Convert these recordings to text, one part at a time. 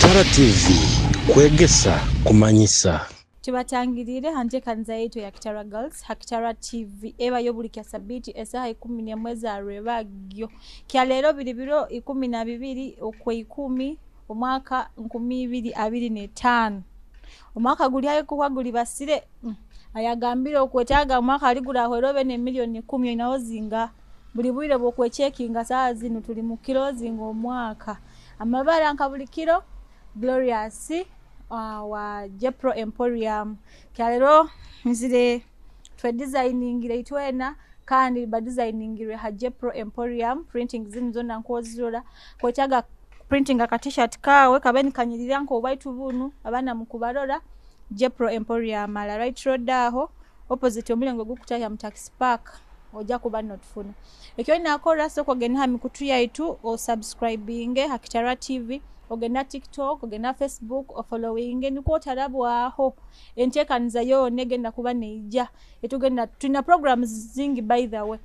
Kitara TV, kwegesa, kumanyisa. Tubatangirire ha nteekaniza yaitu ya Kitara Girls ha Kitara TV ebayo buli kya sabiiti esaaha 11 za rwebagyo. Kya leero biri biro 12 okw'eikumi omwaka 2025. Omwaka guli haihi kuhwa guli basire. Ayagambire okwetaaga omwaka aligurahwera obe n'emiliyoni 10 oinaho zinga. Buli bwire bw'okwechekinga saaha zinu tuli mu closing omwaka. Amabara nka buli kiro Glorious wa Jepro Emporium. Kya leero nzire twedesigningire itwena kandi badesigningirwe ha Jepro Emporium. Printing zinu zona nkozirora. Kwetaaga printing aka T-shirt kawe kabe nikanyirira nk'obwaitu bunu abaana mukubarora. Jepro Emporium ala right road aho opposite omulengo gukutahya mu taxi park ojja kuba notufuna. Ekyo nakora, sooka ogende ha mikutu yaitu, osubscribinge ha Kitara TV, ogenda TikTok, ogenda Facebook, ofollowinge nikwo otarabwaho enteekaniza yoona egenda kuba neija. Etugenda tulina programs zingi. By the way,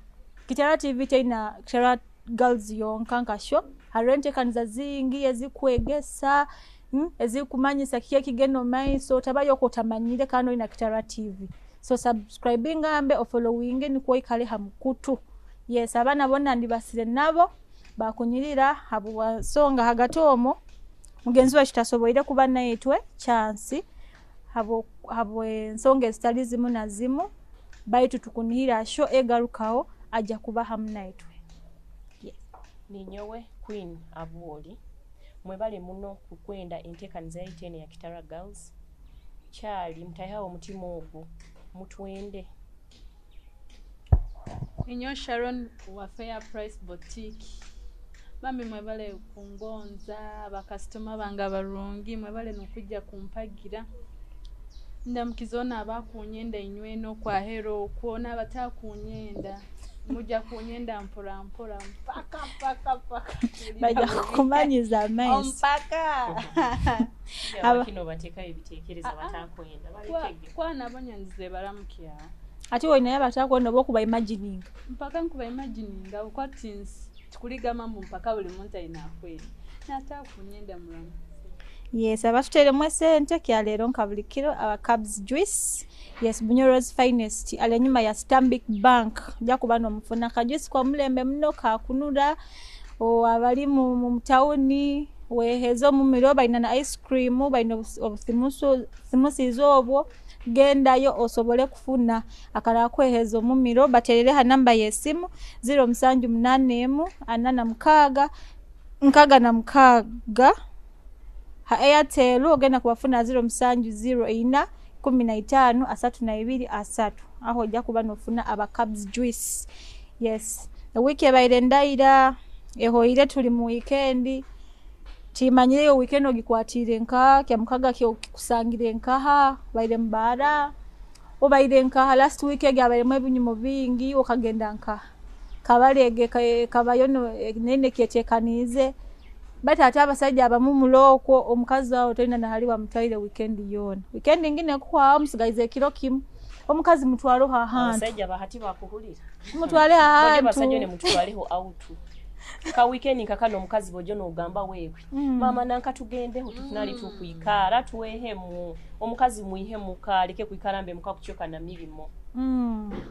Kitara TV teina Kitara Girls yonka nka show, hariho enteekaniza zingi ezikwegesa, ezikumanyisa kiki ekigenda omu maiso. Otabayo otamanyire kandi olina Kitara TV. So subscribinga mbe ofollowinge nikwo oikale ha mukutu. Yes, abaana bonna ndibasire nabo bakunyirira habwa nsonga. Hagati omwo mugenzi waitu tasoboire kuba naitwe chansi habw'ensonga ezitali zimu na zimu, baitu tukunihira show egarukaho ajja kuba hamu naitwe. Yes. Ninyowe Queen Abwoli. Mwebale muno kukwenda enteekaniza yaitu eno ya Kitara Girls. Kyali mutayihawo omutima ogwo, mutwende. Ninyo Sharon wa Fair Price Boutique. Bambi mwebale kungonza, bakasitoma bange abarungi, mwebale nokujja kumpagira. Ndamukiza ono abakunyenda inywena okwahera okwo, n'abatakunyenda mujja kunyenda mpora mpora mpaka mpaka mpaka. Bajja kukumanyiza amaiso. Mpaka. Abakino bateekayo ebiteekerezo batakwenda babitege. Kwa nabo nyanzize baramukyawo. Ate olinayo abatakwenda oba okuba imagining. Mpaka nkuba imagininga okwati tikuligamba mbu mpaka buli muntu ayina akwenda natakunyenda muramu. Yes, abatuteeremu esente kya leero nka buli kiro aba Cabs Juice. Yes, Bunyoro's Finest ali enyuma ya Stanbic Bank, ojja kuba n'omufuna kajuice kwa mulembe muno kakunura. O abali mu tawuni weeheza omumiro, balina na ice cream, balina obusimusizi obwo. Gendayo osobole kufuna akalala kweheza omumiro. Baterere ha namba y'esimu 0781 46 66. Ha Airtel ogenda kubafuna 0704 15 32 30. Aho ojja kuba nofuna aba Cabs Juice. Yes, ewiiki ebaire ndayira ehoire, tuli mu weekend. Timanyireyo weekend ogikwatire nka kyamukaga kikusangire nkaha, obaire mubaara, obaire nkaha? Last week egi abairemu ebinyumo bingi, okagenda nkaha? Kabarege kabayo nene kyetekaniize. Baitu ate abasaija abamu mulookwo omukazi wawe tolina nahali wamutwaire weekend yoona. Weekend ngine kuhwaho musigaize ekiro kimu, omukazi mutwareho ahantu. Abasajja bahati bakuhulira. Mutwale Bojo ahantu. Basajja ne mutwaleho out ka weekend kakano. Omukazi bojo nogamba, "Wewe mama nanka tugendeho tutunali tukwikara twehemu." Omukazi mwihemu kaleke kwikara mbe muka kuchoka na mirimo.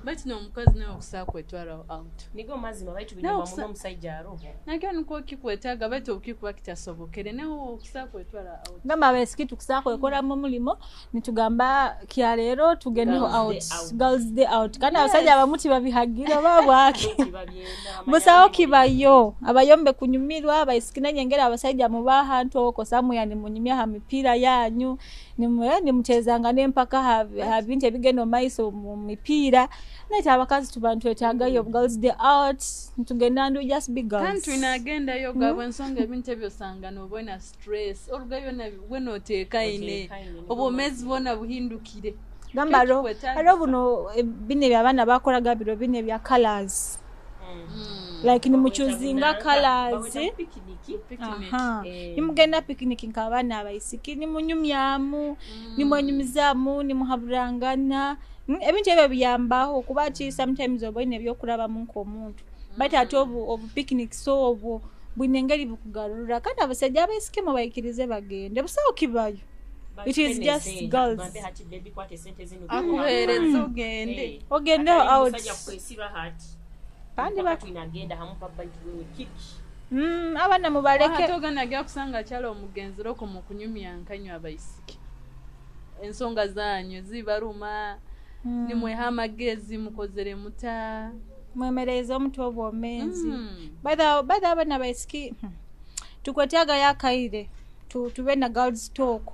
Baitu n'omukazi nawe okusobola kwetwaraho out. Nigo mazima, baitu Nawe binyuma muno omusajja aroho. Nakyo nikwo kikwetaaga, baitu obukikuba kitasobokere nawe okusobola kwetwara out. Gamba abaisiki tukusobola kwekoramu omulimo, nitugamba kya leero tugendeho Girls out. Day out. Girls day out. Kandi abasajja abamu tibabihagira oba bwaki. Tibabyenda, Busaho amanya. Kibayo abayombe kunyumirwa abaisiki nenyengera abasajja muba ahantu okwo somewhere nimunyumya ha mipiira yanyu, nimutezanga n'empaka ha bintu ebigenda omu maiso mu mipiira. Naye abakazi tuba nitwetaagayo girls day out, nitugenda and we just be girls. Kandi tulina agendayo gabwe ensonga ebintu ebyo osanga noba olina stress oluga byona bwena oteekaine. Oteekaine, nigo. Obwomeezi bwona buhindukire. Gamba aro Kyo aro buno bino ebyabaana bakoraga biro bino ebya colors, like nimuchoosinga colors. Picnic. Aha. Eh. Nimugenda picnic nk'abaana abaisiki, nimunyumyamu, nimwenyumizaamu, nimuhaburangana. Ebintu ebyo biyambaho kuba ki sometimes oba olina ebyokurabamu nk'omuntu, baitu ate obu picnics obwo. Bwine engeri bukugarura kandi abasajja abaisiki mubaikirize bagende busawo kibayo. It is just girls. Akuheereza ogende. Ogende out. Kandi abaana mubaleke. Ate ogenda agera kusanga akyala omugenzi roko mu kunyumya nkanywa abaisiki. Ensonga zanyu zibaruma. Nimweha amagezi mukozere muta. Mwemereze omutu obwomeezi. By the abaana abaisiki tukwetaaga yakaire tube na girls talk.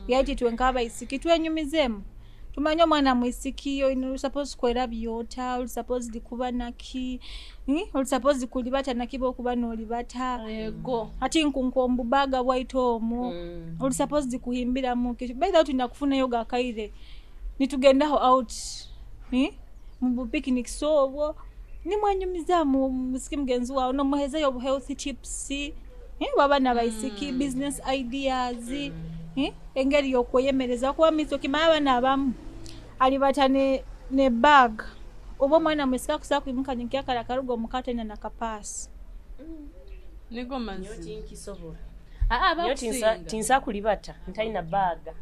Yaiti twenka abaisiki twenyumizemu. Tumanye omwana mwisiki oli supposed kwera byota, oli supposed kuba naki, oli supposed kulibata nakiba okuba n'olibata. Ego. Ati nkunku omububaga bwaitu omwo. Oli supposed kuhimbiramu. By the way tulina kufunayo gakaire. Nitugendaho out. Mu picnic so obwo nimwenyumizamu musiki mugenzi wawe nomuhezayo obu health tips. Baba n'abaisiki business ideas. Engeri y'okweyemereza kuba miso kimaya abaana abamu alibata ne bag oba omwana mwisika kusa kwimuka nyenkyakara akaruga omukate na nakapaasi. Nigo mazima. Nkisobola. Tinsa kulibata ntalina baga.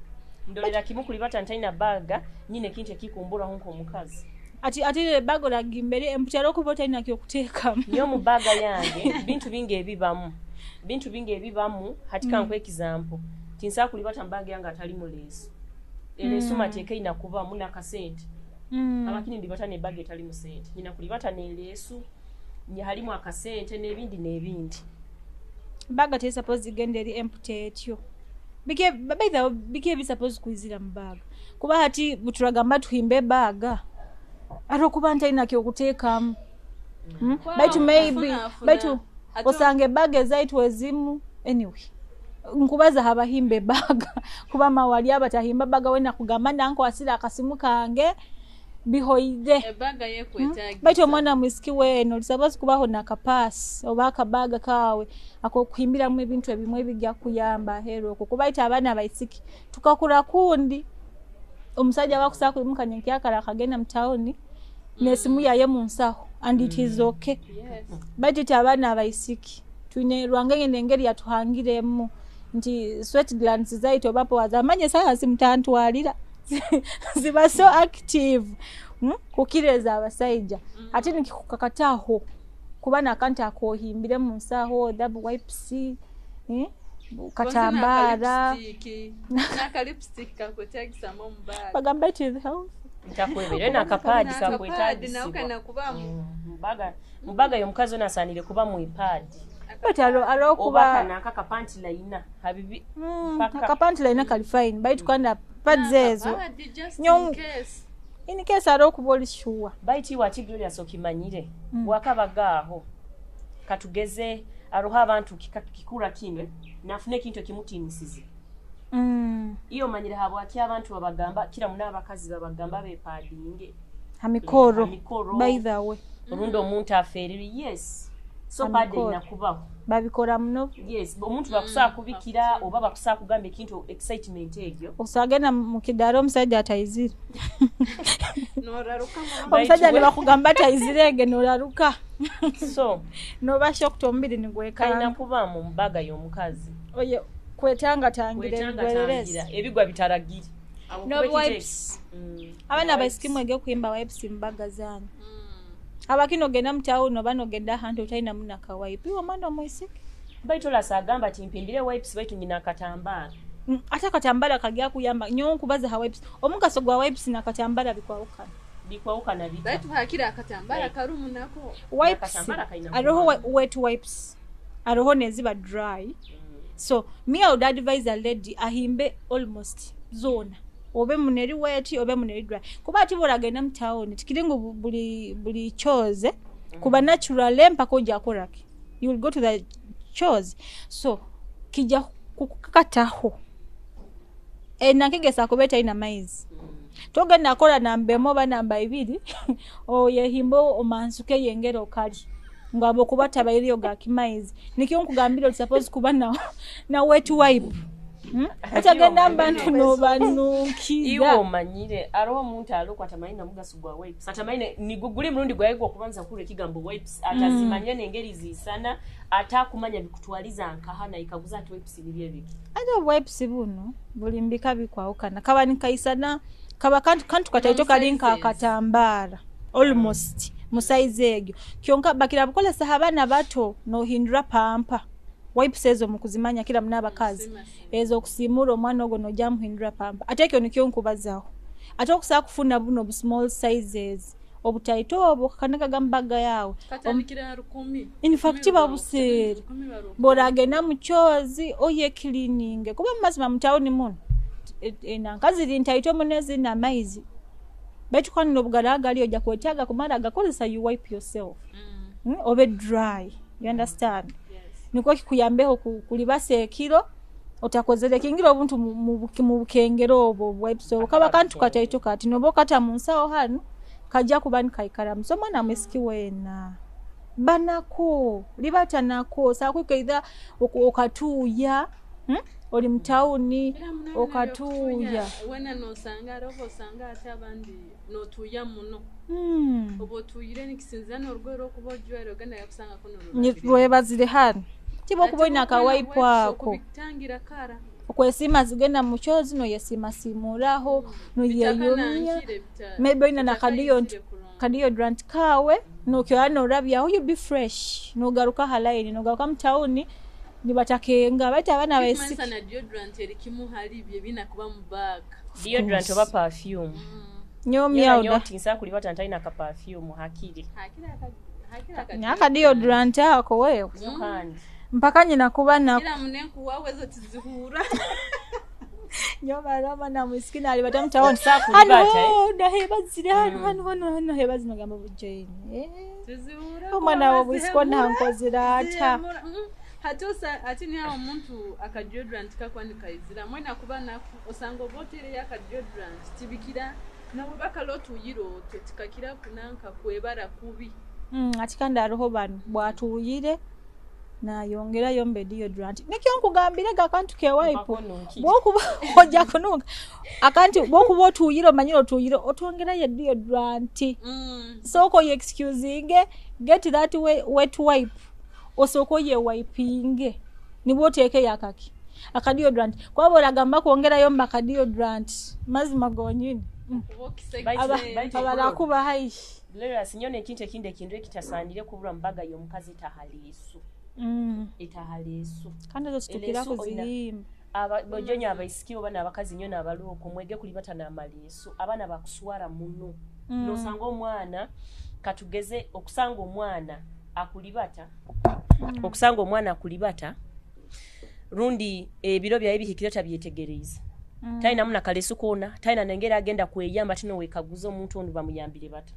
Ndolera kimu kulibata ntalina baga nyine kintu ekikumburaho nk'omukazi. Ati bago lagimbere emputyalo okuba otalina kyokuteekamu. Nyo mu baga yange bintu bingi ebibamu. Bintu bingi ebibamu hatika nkwe example. Tinsa kulibata mbaga yange atali muleesu. Eleesu mateeka ina kubamu nakasente. Abakini ndibata ne baga etali musente. Nyina kulibata n'eleesu, halimu akasente n'ebindi n'ebindi. Baga teri supposed igenda eri empty etyo. Bike ebi supposed kuizira mu baga. Kuba hati turagamba tuhimbe baga. Ate okuba ntalina kyokuteekamu. Baitu maybe baitu osange baga ezaitu ezimu anyway. Nkubaza abahimba ebaga kuba mawali abatahimba baga wena kugamba nankwasira akasimu kange bihoide. Ebaga yekwetagisa. Baitu omwana mwisiki weno oli supposed kubaho nakapaasi oba akabaga kawe akokuhimbiramu ebintu ebimwe ebijja kuyamba aheeru okwo kuba ite abaana abaisiki tukakura kundi omusajja bakusaa kwimuka nyenkyakara akagenda mu tawuni n'esimu yaye mu nsaho and it is okay. Yes. Baitu ite abaana abaisiki twine rwangenge n'engeri yatuhangiremu nti sweat glands zaitu oba pores amanye sayansi mutantwalira ziba so active kukireza abasajja. Ate nikikukakataho kuba nakantu akohimbire mu nsaho double wipes, katambaara Nakalipstick kakwetagisamu omu baga. Bagamba it is health. Ntakwebera nakapaadi Nakapaadi nako kakwetagisibwa. kanakubamu. Mubaga y'omukazi ono asaanire kuba mu ipaadi. But alo Oba kuba kanaka kapanti layina habibi. Akapanti layina kali fine baitu kandi pads ezo. Nakapaadi just in case. In case alo kuba oli sure. Baitu iwe ati Glorious okimanyire. Wakabagaaho. Katugeze aroho abantu kikura kimwe nafune ekintu ekimutinisize. Iyo manyire habwaki abantu babagamba kira muna abakazi babagamba bepadinge. Hamikoro. Hamikoro. By the way. Orundi omuntu aferire yes. So pad inakubaho. Babikora muno. Yes, omuntu bakusaa kubikira oba bakusaa kugamba ekintu excitement egyo. Osagenda mu kidaro omusajja atayizire. Noraruka Omusajja ne bakugamba atayizirege noraruka. So noba shocked omubiri nigwekanga. Kalina kuba mu mbaga y'omukazi. Oye kwetangatangira ebigwererezi. Ebigwa bitaragiri. No wipes. Abaana abaisiki mwege kuhimba wipes mu mbaga zanyu. Abakino ogenda mu tawuni oba n'ogenda ahantu otalina munaka wipe. Iwe omwana omwisiki. Baitu olasa agamba ati mpimbire wipes baitu nyina akatambaala. Ate akatambaala kajja kuyamba nyowe nkubaza ha wipes. Omugaso gwa wipes n'akatambaala bikwawukana. Bikwawukana bita. Baitu hakira akatambaala karumu nako. Wipes aroho wet wipes. Aroho neziba dry. So me I would advise a lady ahimbe almost zona. Obe muneri wet obe muneri dry. Kuba ati boragenda mu town tikiringo buli choze kuba natural mpaka ojja koraki. You will go to the chores. So kijja kukakataho. Nakigesa kubeta ina maizi. Togenda akola namba emu oba namba ibiri oyehimbo omansuke yengero okali. Ngabo kuba tabairiyo ga kimaizi. Nikyo nkugambira oli supposed kuba na wet wipe. Otagenda mubantu Iwe nobanunkira. Omanyire ariho omuntu alokwo atamanyi namugaso gwa wipes, atamanyi guli murundi gwawe gwokubanza kuhurra ekigambo wipes, atazimanya nengeri ziisana, atakumanya bikutwaliza nkaha naikaguza ati wipes biri ebiki. Ate wipes buno buli mbika bikwawukana, kaba nikaisana kaba kantu kataito kali Sizes. Nkakatambaara almost mu size egyo, kyonka bakira bukolesa abaana bato nohindura pampa. Wipes ezo mukuzimanya kira muna abakazi ezo okusimura omwana ogwo nojja muhindura pampa. Ate ekyo nikyo nkubazaho, ate okusobola kufuna buno bu small sizes obutaito obwo kakaneka gambaga yawe. Katandikira 1000. In fact, babuseere. Boragenda mu kyozi oye cleaning, kuba mumazima mu tawuni muno enanka ziri ntaito muno ezirina amaizi, baitu kandi nobugalagali ojja kwetaaga kumara agakozesa, you wipe yourself, obe dry, you understand? Nikwo kikuyambeho kulibasa ekiro otakozere kingira obuntu mu bukengero obwo wipes obwo kaba kantu kataito kati noba okata mu nsawo hano kajja kuba nikaikara. So omwana mwisiki weena banako libata nako sakwikaitha okatuuya, Oli mu tawuni okatuuya. Wena nosanga ari oba osanga ate abandi notuuya muno. Oba otuuyire nikisinzira n'orugoye rwokuba ojwaire ogenda yakusanga kuno. Rwebazire hano kiba okuba olina akawaipu ako okubitangira kara. Okwesiima zigenda mu kyozi noyesiimasiimuraho noyeyumya, maybe olina na kadeodorant kawe nokyoya norabyaho, you be fresh, nogaruka ha line, nogaruka mu tawuni nibatakenga baitu abaana Kimanyisa baisiki na deodorant eri kimu hali ibyo ebina kuba mu bag. Deodorant oba perfume. Nyomyawuda. Nyotinsa kulibata ntalina ka perfume hakiri. Hakira. Akadeodorant ako wewe kandi mpaka nyina kuba nako. Kila munenku wawe zo tizihura. Nyobarama na mwisiki nalibata mutawuni. Sakulibata, eh? Hano ndahebazire hano hano hano hano hebazire nogamba bujoini. Tizihura. Omwana wa bwisiki onankozera ata. Zihemura. Hati ati ni awo omuntu aka deodorant kakuba nikaizira mwena kuba nako osanga oba oteereyo aka deodorant tibikira nobwe bakala otuyire otyo tikakira kunanka kwebara kubi. Ati kandi hariho bano bwatuuyire nayongerayo mbe deodorant, nikyo nkugambire ga akantu kewaipu. Mpaka onunkire. Bwokuba ojja kununga akantu, bwokuba otuuyire omanyire otuuyire otwongerayo deodorant. Sooka oyeexcusinge, get that wet wipe, osooka oyewipinge nibwo oteekeyo akaki akadeodorant, kuba oragamba kwongerayo mba akadeodorant mazima gonyini. Kuba okisegese. Baitu Abarakuba haihi. Glorious, nyo nekintu ekindi ekintu ekitasaanire kubura mubaga y'omukazi etaha leesu. Etaha leesu. Kandi ezo zitukira Eleesu oyina- kuziyimba. Bojonyo abaisiki oba n'abakazi nyo n'abaluuku mwege kulibata n'amaleesu, abaana bakuswara muno. Nosanga omwana katugeze okusanga omwana akulibata, okusanga omwana akulibata rundi ebiro byawe bihikire tabyetegereize, talinamu nakaleesu koona, talina nengeri agenda kweyamba tino wekaguza omuntu ono bamuyambire bata.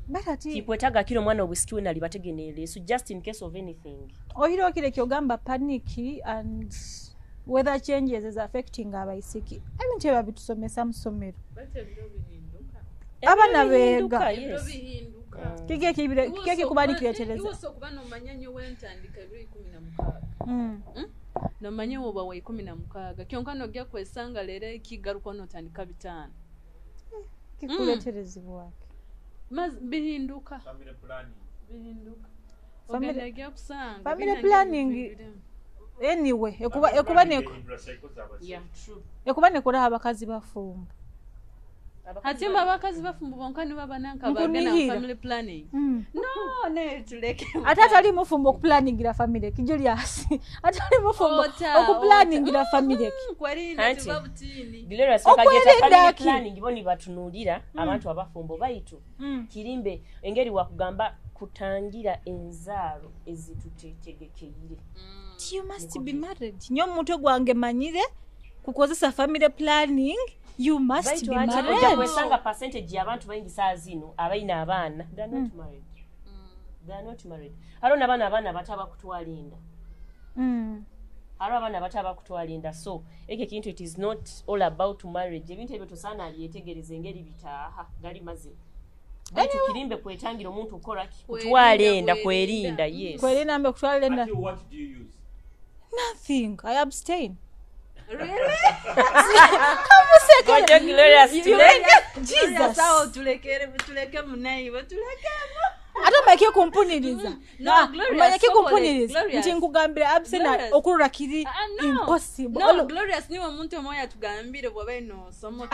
But ati Kikwetaga kiro omwana obwisiki wena alibategene eleesu just in case of anything. Ohire okire kyogamba panic and weather changes is affecting abaisiki, ebintu ebyo bitusomesa mu ssomero. Bati ebiro bihinduka. Abaana Ebiro bihinduka, beega. Ebiro yes. bihinduka. Kiki ekikuba nikiretereza? Iwe osokuba nomanya nyowe ntandika ebiro 16. Nomanya woba wa 16 kyonka nojja kwesanga leero ekigaruka notandika 5. Kikuleterezebwaki? Bihinduka. Family planning. Bihinduka. Family- Ogenda ojja kusanga family binange planning- bihinduremu. Anyway, ekuba Ehindura cycle z'abasajja. Yeah, true. Ekuba nekolaho abakazi bafumba. Ate mba abakazi bafumbo bonka nibo abananka bagenda mu Nkunihira. family planning. No, ne tuleke. Ate atali mufumbo okupulaningira family ki, Julius? Atali mufumbo okupulaningira family ki? Kwerinda Anti. tuba butini. Glorious, bakageta Okwerinda family ki? planning bo nibatunuulira abantu abafumbo baitu kirimbe engeri wakugamba kutangira enzaalo ezitutetegekeire. You must be married. Nyo mumutwe gwange manyire kukozesa family planning you must Baitu be anti ojja married. kwesanga percentage y'abantu baingi saa zino abalina abaana they are not married. They are not married. Haliwo n'abaana abaana bato abakutwala enda. Haliwo abaana bato abakutwala enda, so ekyo ekintu it is not all about marriage. Ebintu ebyo tosaana abyetegereza engeri bitaaha gali mazima, baitu kirimbe kwetangira omuntu kukola ki? Kutwala enda, kwerinda, yes. Kwerinda mbe kutwala enda. Ati what do you use? Nothing, I abstain. Really? Ojo Glorious tuleke. Jesus. Awo tulekere tuleke munaiwe tulekemu. Ate omanyike kumpuniriza. No, Ah, Glorious, omanyike sokole, kumpuniriza Glorious. nti nkugambira absena Glorious. okurora kiri Ah, no. impossible. No, Glorious niwe omuntu omwe yatugambire bw'oba nosoma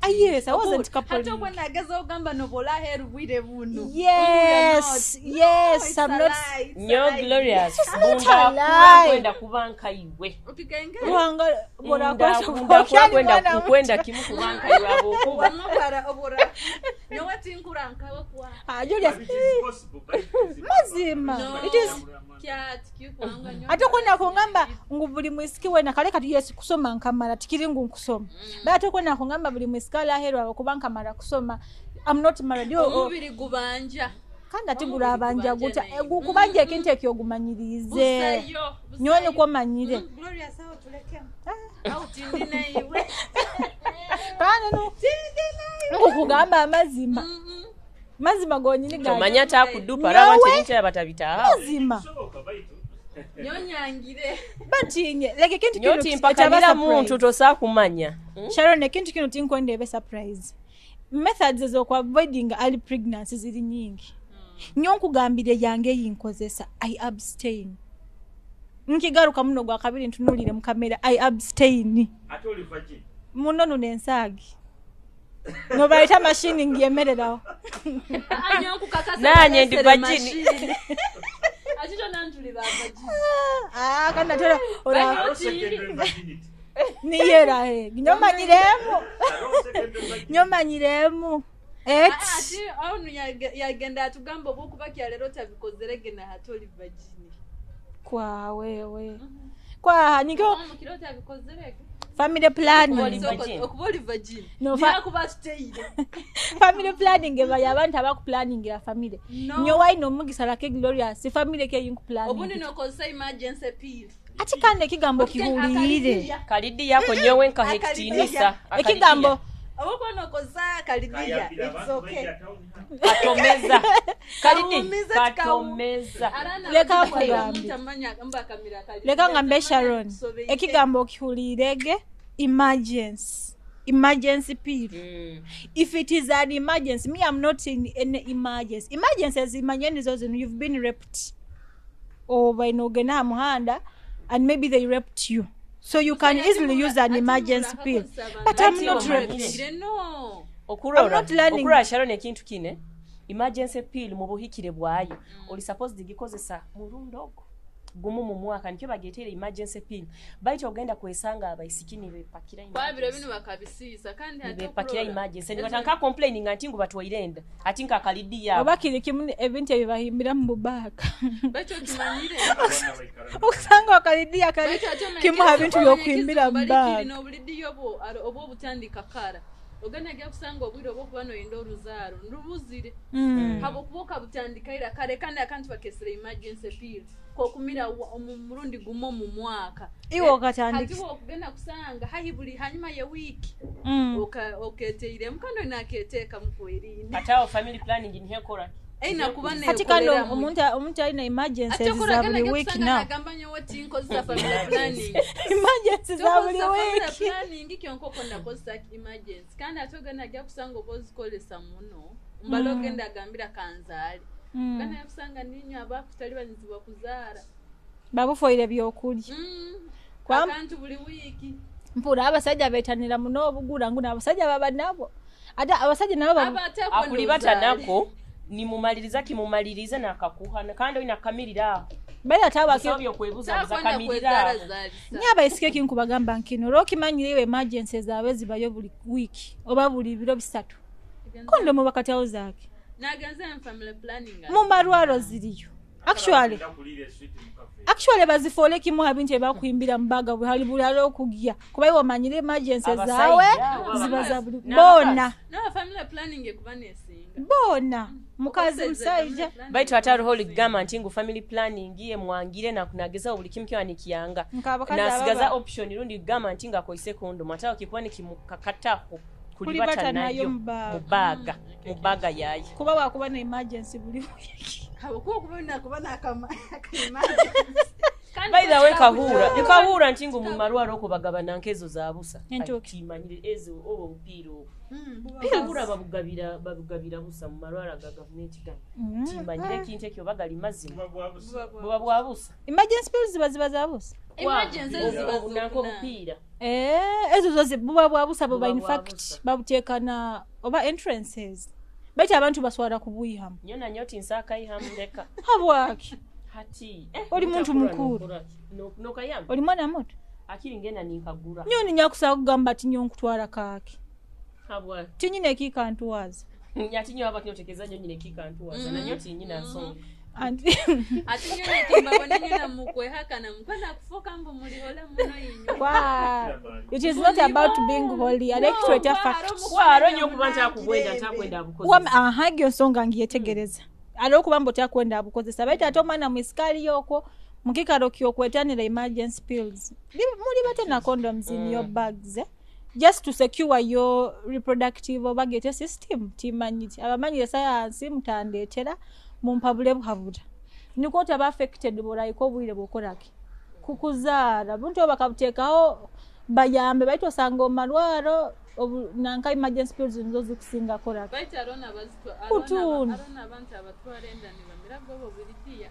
Yes, I wasn't coupling. Hati obwo nageza ogamba nobola aheeru bwire buno. Yes, yes, I'm not Nyo Glorious not a bunda lie. kwenda kuba nkaiwe. Okigenge Ruhanga Bora kwenda kwenda kimu kuba nkaiwe abokuba. wamubara obura nyowe tinkura nkawe kwa Ah, Julius, It is possible, but it is mazima No. it is kyati kikwanga nyowe ate kwenda kungamba ngu buli mwisiki wena kale kati yes kusoma nkamala tikiri ngu nkusoma mm. Ate kwenda kungamba buli mwisiki alaherwa kuba nkamala kusoma. I'm not married. Yo, oh, omubiri gubanja kandi ate omubiri gurabanja gubanja guta naye. gukubanja ekintu ekyo ogumanyirize busayo nyowe nikwo manyire. Glorious awo tulekemu awo tindi naiwe. Kandi nu nkukugamba amazima mazima gonyini ga Tomanya atakudupa araba nti ebintu aba batabitaawo. mazima Soboka, baitu. nyonyangire batinye like ekintu Nyo kino timpakanira ekyaba muntu surprise. tosaa kumanya. Sharon, ekintu kino tinkwenda ebe surprise. Methods ez'okuavoiding early pregnancy ziri nyingi nyo nkugambire yange eyinkozesa I abstain. Nkigaruka muno gwa kabiri ntunuulire mu kamera, I abstain. Ate oli virgin. Muno nuno ensaagi nobayita mashini ngiyemererawo. Nanye ndi virgin. Achito nantuli ba virgin. Ah, kandi ate ora Aro secondary virginity. niyera he nyomanyiremu. Aro secondary virginity. Nyomanyiremu et Ati awo yagenda atugamba obwokuba kyaleero tabikozere gena hati oli virgin. Kwa wewe kwa nikyo Omukiro tabikozere family planning. Oli virgin. okuba oli virgin. No, Niyakuba tuteire. Family planning eba y'abantu abakuplaningira family. No. Nyo waina omugisa lake Glorious family ke Obundi yinkuplaningira nokozesa emergency pill. Ati kandi ekigambo kihuliire. Kalidi yako nyowe nkaha ekitiinisa. Ekigambo Obukuba nokozesa akalidiya Kayambira it's abantu okay. baija town hall. Katomeza. Kalidi Kawumiza katomeza. Leka nkugambe. Leka ngambe Sharon, ekigambo kihuliirege emergency, emergency pill. If it is an emergency, me, I'm not in any emergency. Emergency zimanye nizo zino: you've been raped, oba inogenda aha muhanda and maybe they raped you, so you can easily use an emergency pill, but I'm not raped. No. Okurora I'm not learning. Okurora Sharon ekintu kine emergency pill mu buhikire bwayo oli supposed gikozesa murundi ogwo gumu mu mwaka nikyo bageteera emergency pill baitu ogenda kwesanga abaisiki nibepakira Kwabiro emergency. bino bakabisiisa kandi ate Nibepakira okurora. emergency nibatandika complaining nti ngu batwaire enda ati nkakalidi yaabo. Oba kiri kimu ebintu ebibahimbira mu bubaaka. Baitu okimanyire. Abaana baikara mu- Okusanga akalidiya kali Baitu ate omanye kimu ha bintu omanye byokuhimbira mu ekizibu bali baaka. kiri n'obulidiyo obwo obutandika kara ogenda gya kusanga obwire obwokuba noyenda oruzaaro nrubuzire habwokuba okabutandikaira kare kandi akantu bakesera emergency pill kokumira omu murundi gumu omu mwaka. Iwe okatandika. Hati okugenda kusanga hahi buli hanyuma ye wiiki oketeiremu kandi olina aketeekamu kwerinda. Ate awo family planning nihekora. Aina kuba Hati kandi neekoleramu. omuntu alina emergencies Ate za okuragana buli gya week kusanga now. nagamba nyowe tinkozesa family planning. Emergency za buli Tokozesa family week. planning kyonka okwo nakozesa emergency kandi ate ogenda ajja kusanga oba ozikozesa muno mbala ogenda agambira kanzaale ogenda ajja kusanga ninyo abakutalibanyizibwa kuzaara. Babufoire byokulya. Akantu buli wiiki. Mpura abasajja betanira muno obugura ngu n'abasajja baba nabo ate abasajja nabo Aba ate akwenda Akulibata ozaale. nako nimumaliriza kimumalirize nakakuha kandi olina kamirira aho. Bali ate abaki Bisaba byokwebuzabuza Takwenda kamirira aho. kwezaala-zaalisa. Nye abaisiki ekinkubagamba nkino olwokimanyire iwe emergency zaabwe zibayo buli wiiki oba buli biro 3 kondomu bakatyawo zaake. Nagenze mu family planning. Mu malwalo ziriyo actually. Bagenda kuliira eswiti mu cafe. Actually bazifoole kimu ha bintu ebakuhimbira mu baga buli buli ali okugya kuba iwe omanyire emergency Abasajja, zaawe abakazi. ziba za buli N'abakazi. boona. No family planning ekuba nesinga. Boona mukazi musajja. Baitu ate hariho oligamba nti ngu family planning ye mwangire nagezaho buli kimu kyona nikiyanga Nk'abakazi nasigaza ababa- option rundi kugamba nti ngakoise kondomu ate aho kikuba nikimukakataho kulibata Kulibata nayo nayo mu baaga. mu baaga mu baaga yaye. Kuba wakuba ne emergency buli wiiki. Habwokuba okuba olina kuba n'akama. By the way, nkahura nti ngu mu marwaro okwo bagabana nkezo za busa. Entuuki. Kimanyire ezo oba obupiira obwo. Nkahura babugabira busa mu marwaro ga gavumenti gano. Kimanyire ekintu ekyo bagali mazima. Buba bwa busa. Emergency pills ziba za busa. Emergency ziba Obunanka zokuna. obupiira. Eh, ezo zo buba bwa busa buba Buba in bwa fact busa. babuteeka na oba entrances baitu abantu baswala kubuyihamu. Nyo nanyo tinsaakayihamu ndeka. Habwaki? Hati. Oli muntu mukulu. Nokayamba. Oli mwana muto. Akiri ngenda ninkagura. Nyo ninyakusaba kugamba ati nyo nkutwala kaaki. Habwaki? Tinyina ekiikantuwaza. Ati nyo aba kinotegeeza nyo nyina ekiikantuwaza. Nanyo tinyina nsonga. Anti Ate nyo netimbabona nyo namukwehakana mukwenda kufuuka mbu mulihole muno inyo. Wow. It is not about being holy. I like to No, fact. Kwaro nyo okuba ntakukwenda ntakwenda abukozesa. Wama aha egyo nsonga ngiyetegereza. Ate okuba mbu otakwenda abukozesa baitu ate omwana mwisikaali okwo mukikalo kyokwetanira emergency pills. Muli bate na condoms in your bags, eh? Just to secure your reproductive oba gete system timanyiti. Abamanyire science mutandeetera mumpabule buhabura. Niko otaba affected borayiko obwire bwokoraki. Kukuzaara buntu oba bakabuteekaho bayambe baitu osanga omumarwaro nanka emergency pills nizo zikusinga koraki. Baitu arona bazitwa Kutundu. arona abantu abatwara enda nibamira gobo biridiya.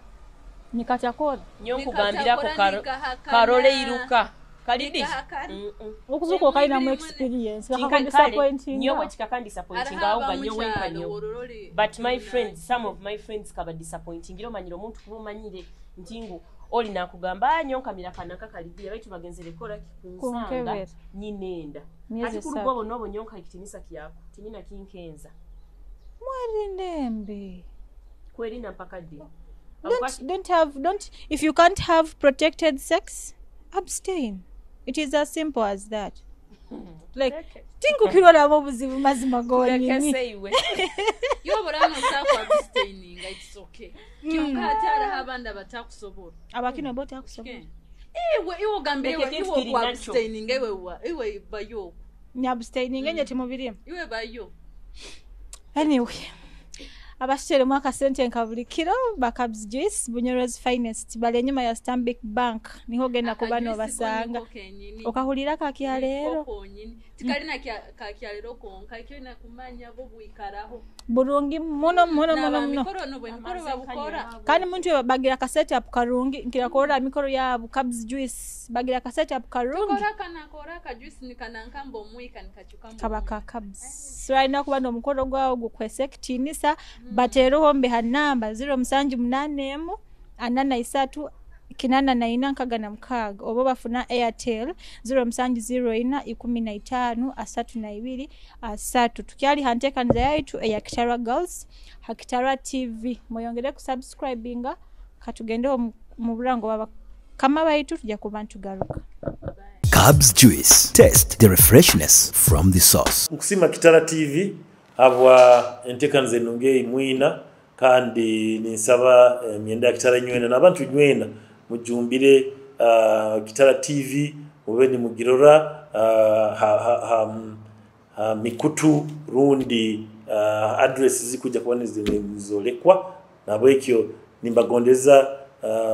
Nikatakora. Nyo nkugambirako Nikatakora, nikahakana. karole iruka. Kalidi. Nikahakana. Okuzuuka okalinamu experience Kale, nyo bakakudisappointinga. bwe kikakandisappointinga Araho awo nga nyo wenka abamukyalo nyo. ororori. But my friends, some of my friends kaba disappointing. Era omanyire omuntu kuba omanyire nti ngu oli nakugamba "Ah, nyo nkamira kanaka kalidiya baitu bagenzere kola kunsanga Kunkebera. nyina enda. Myezi Ati esatu. kuruga obwo n'obwo nyo nka ekitinisa kyako tinyina kinkenza. Mwerindembe. Kwerinda mpaka ddi? Don't have don't if you can't have protected sex, abstain. It is as simple as that. Like tinkukirwalamu obuzibu mazima gonyini. Tulekese iwe. Yo burano saku abstaininga it's okay. Kyonka ate araho abandi abatakusobola. Abakino bo takusobola. Ke. Iwe iwe ogambire Leka iwe ekintu iwe kiri ku nakyo. abstaininga iwe iwe bayo. Ni abstaining enye timubirimu. Iwe bayo. Anyway, abasiteremu akasente nka buli kiro Bacabs Juice Bunyoro's finest bali enyuma ya Stanbic Bank niho genda kuba Akajuisi ko nobasanga. niko kenyini. Okahulira kakya leero. Niko konyini. Tikalina kakyalero konka ekyo nakumanya bo bwikaraho. Bulungi muno muno muno muno. N'abamikoro no bwe mikoro babukora. Kandi muntu we bagira ka setup karungi nkira korora mikoro yabu Cabs Juice bagira ka setup karungi Kora kana kora akajuisi nikanankamba omwika nikachuka kaba ka Cabs. So alina kuba n'omukoro gwawo gukwese ekitiinisa bateereho mbe ha namba 0781 43 84 96 oba bafuna Airtel 0704 15 32 3. Tukyali ha nteekaniza yaitu eya Kitara Girls ha Kitara TV. Mweyongere kusubscribinga katugende mu burango bwa bakama baitu tujja kuba ntugaruka. Cubs Juice. Taste the refreshness from the source. Nkusima Kitara TV habwa enteekaniza ennungi eimwina kandi ninsaba emyenda ya Kitara nywena n'abantu nywena mujumbire Kitara TV mube nimugirora ha mikutu rundi address zikujja kuba nizolekwa nabwekyo nimbagondeza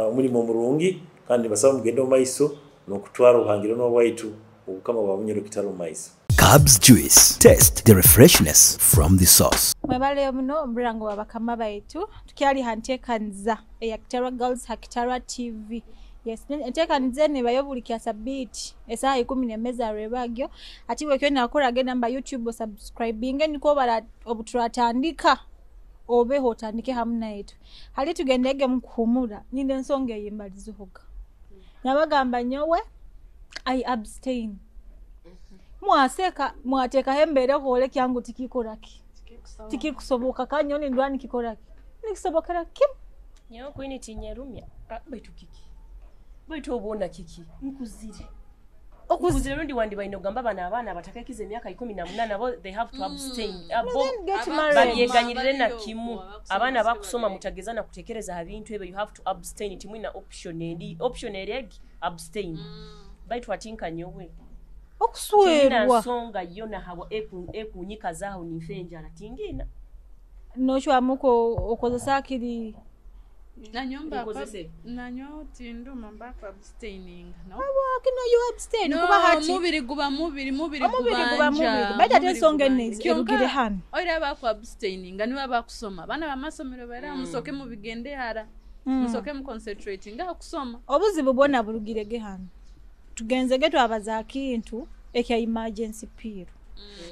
omulimu omurungi kandi nibasaba mugende omu maiso n'okutwara obuhangiro n'obwaitu obukama bwa Bunyoro Kitara omu maiso. Cubs Juice. Taste the refreshness from the source. Mwebale muno omurango wa bakama baitu tukyali ha nteekaniza eya Kitara Girls ha Kitara TV. Yes, enteekaniza eno ebayo buli kya sabbiiti esaaha 11 zarwebagyo ati bwekyo nakora genda mba YouTube osubscribinge niko bara obuturatandika obeho otandike hamu naitu. Hali tugendege mukuhumura ninde ensonga eyimbalizihoga. Nabagamba nyowe I abstain. Mwaseka mwateekaho embeera ohole kyangu tikikoraki. Tikikusoboka kanyoni ndwani kikoraki. Nikisobokera kimu. Nyo kwini tinyerumya. Baitu kiki? Baitu obona kiki? Nkuzire. Okuzire rundi wandi baine ogamba bano abaana abatakekiza emyaka 18 bo they have to abstain. Abo Then get Aba- married. babyeganyirire na Abaliyo, kimu. abakusoma Abaana si bakusoma babiri. mutageza na kutekereza ha bintu ebyo you have to abstain timwina option endi. Option eri abstain. Baitu atinka nyowe. Tingina Okuswerwa. nsonga yona hawa ekunyikazaaho ninfe enjala tingina. Nochwamuko okozesa akiri Nanyo Nkozese. nanyo tinduma mbaka abstaining no. Wakino you abstain No, kuba hati mubiri guba mubiri mubiri Omubiri guba gubanja, mubiri. Baitu ate mubiri ensonga gubanja. eno Kyonka, erugire hano. Oira baku abstaining niba bakusoma bana bamasomero bara musoke mubigende hara musoke mu concentrating nga kusoma. Obuzibu bwona burugirege hano tugenzege twabaza kintu ekya emergency pill.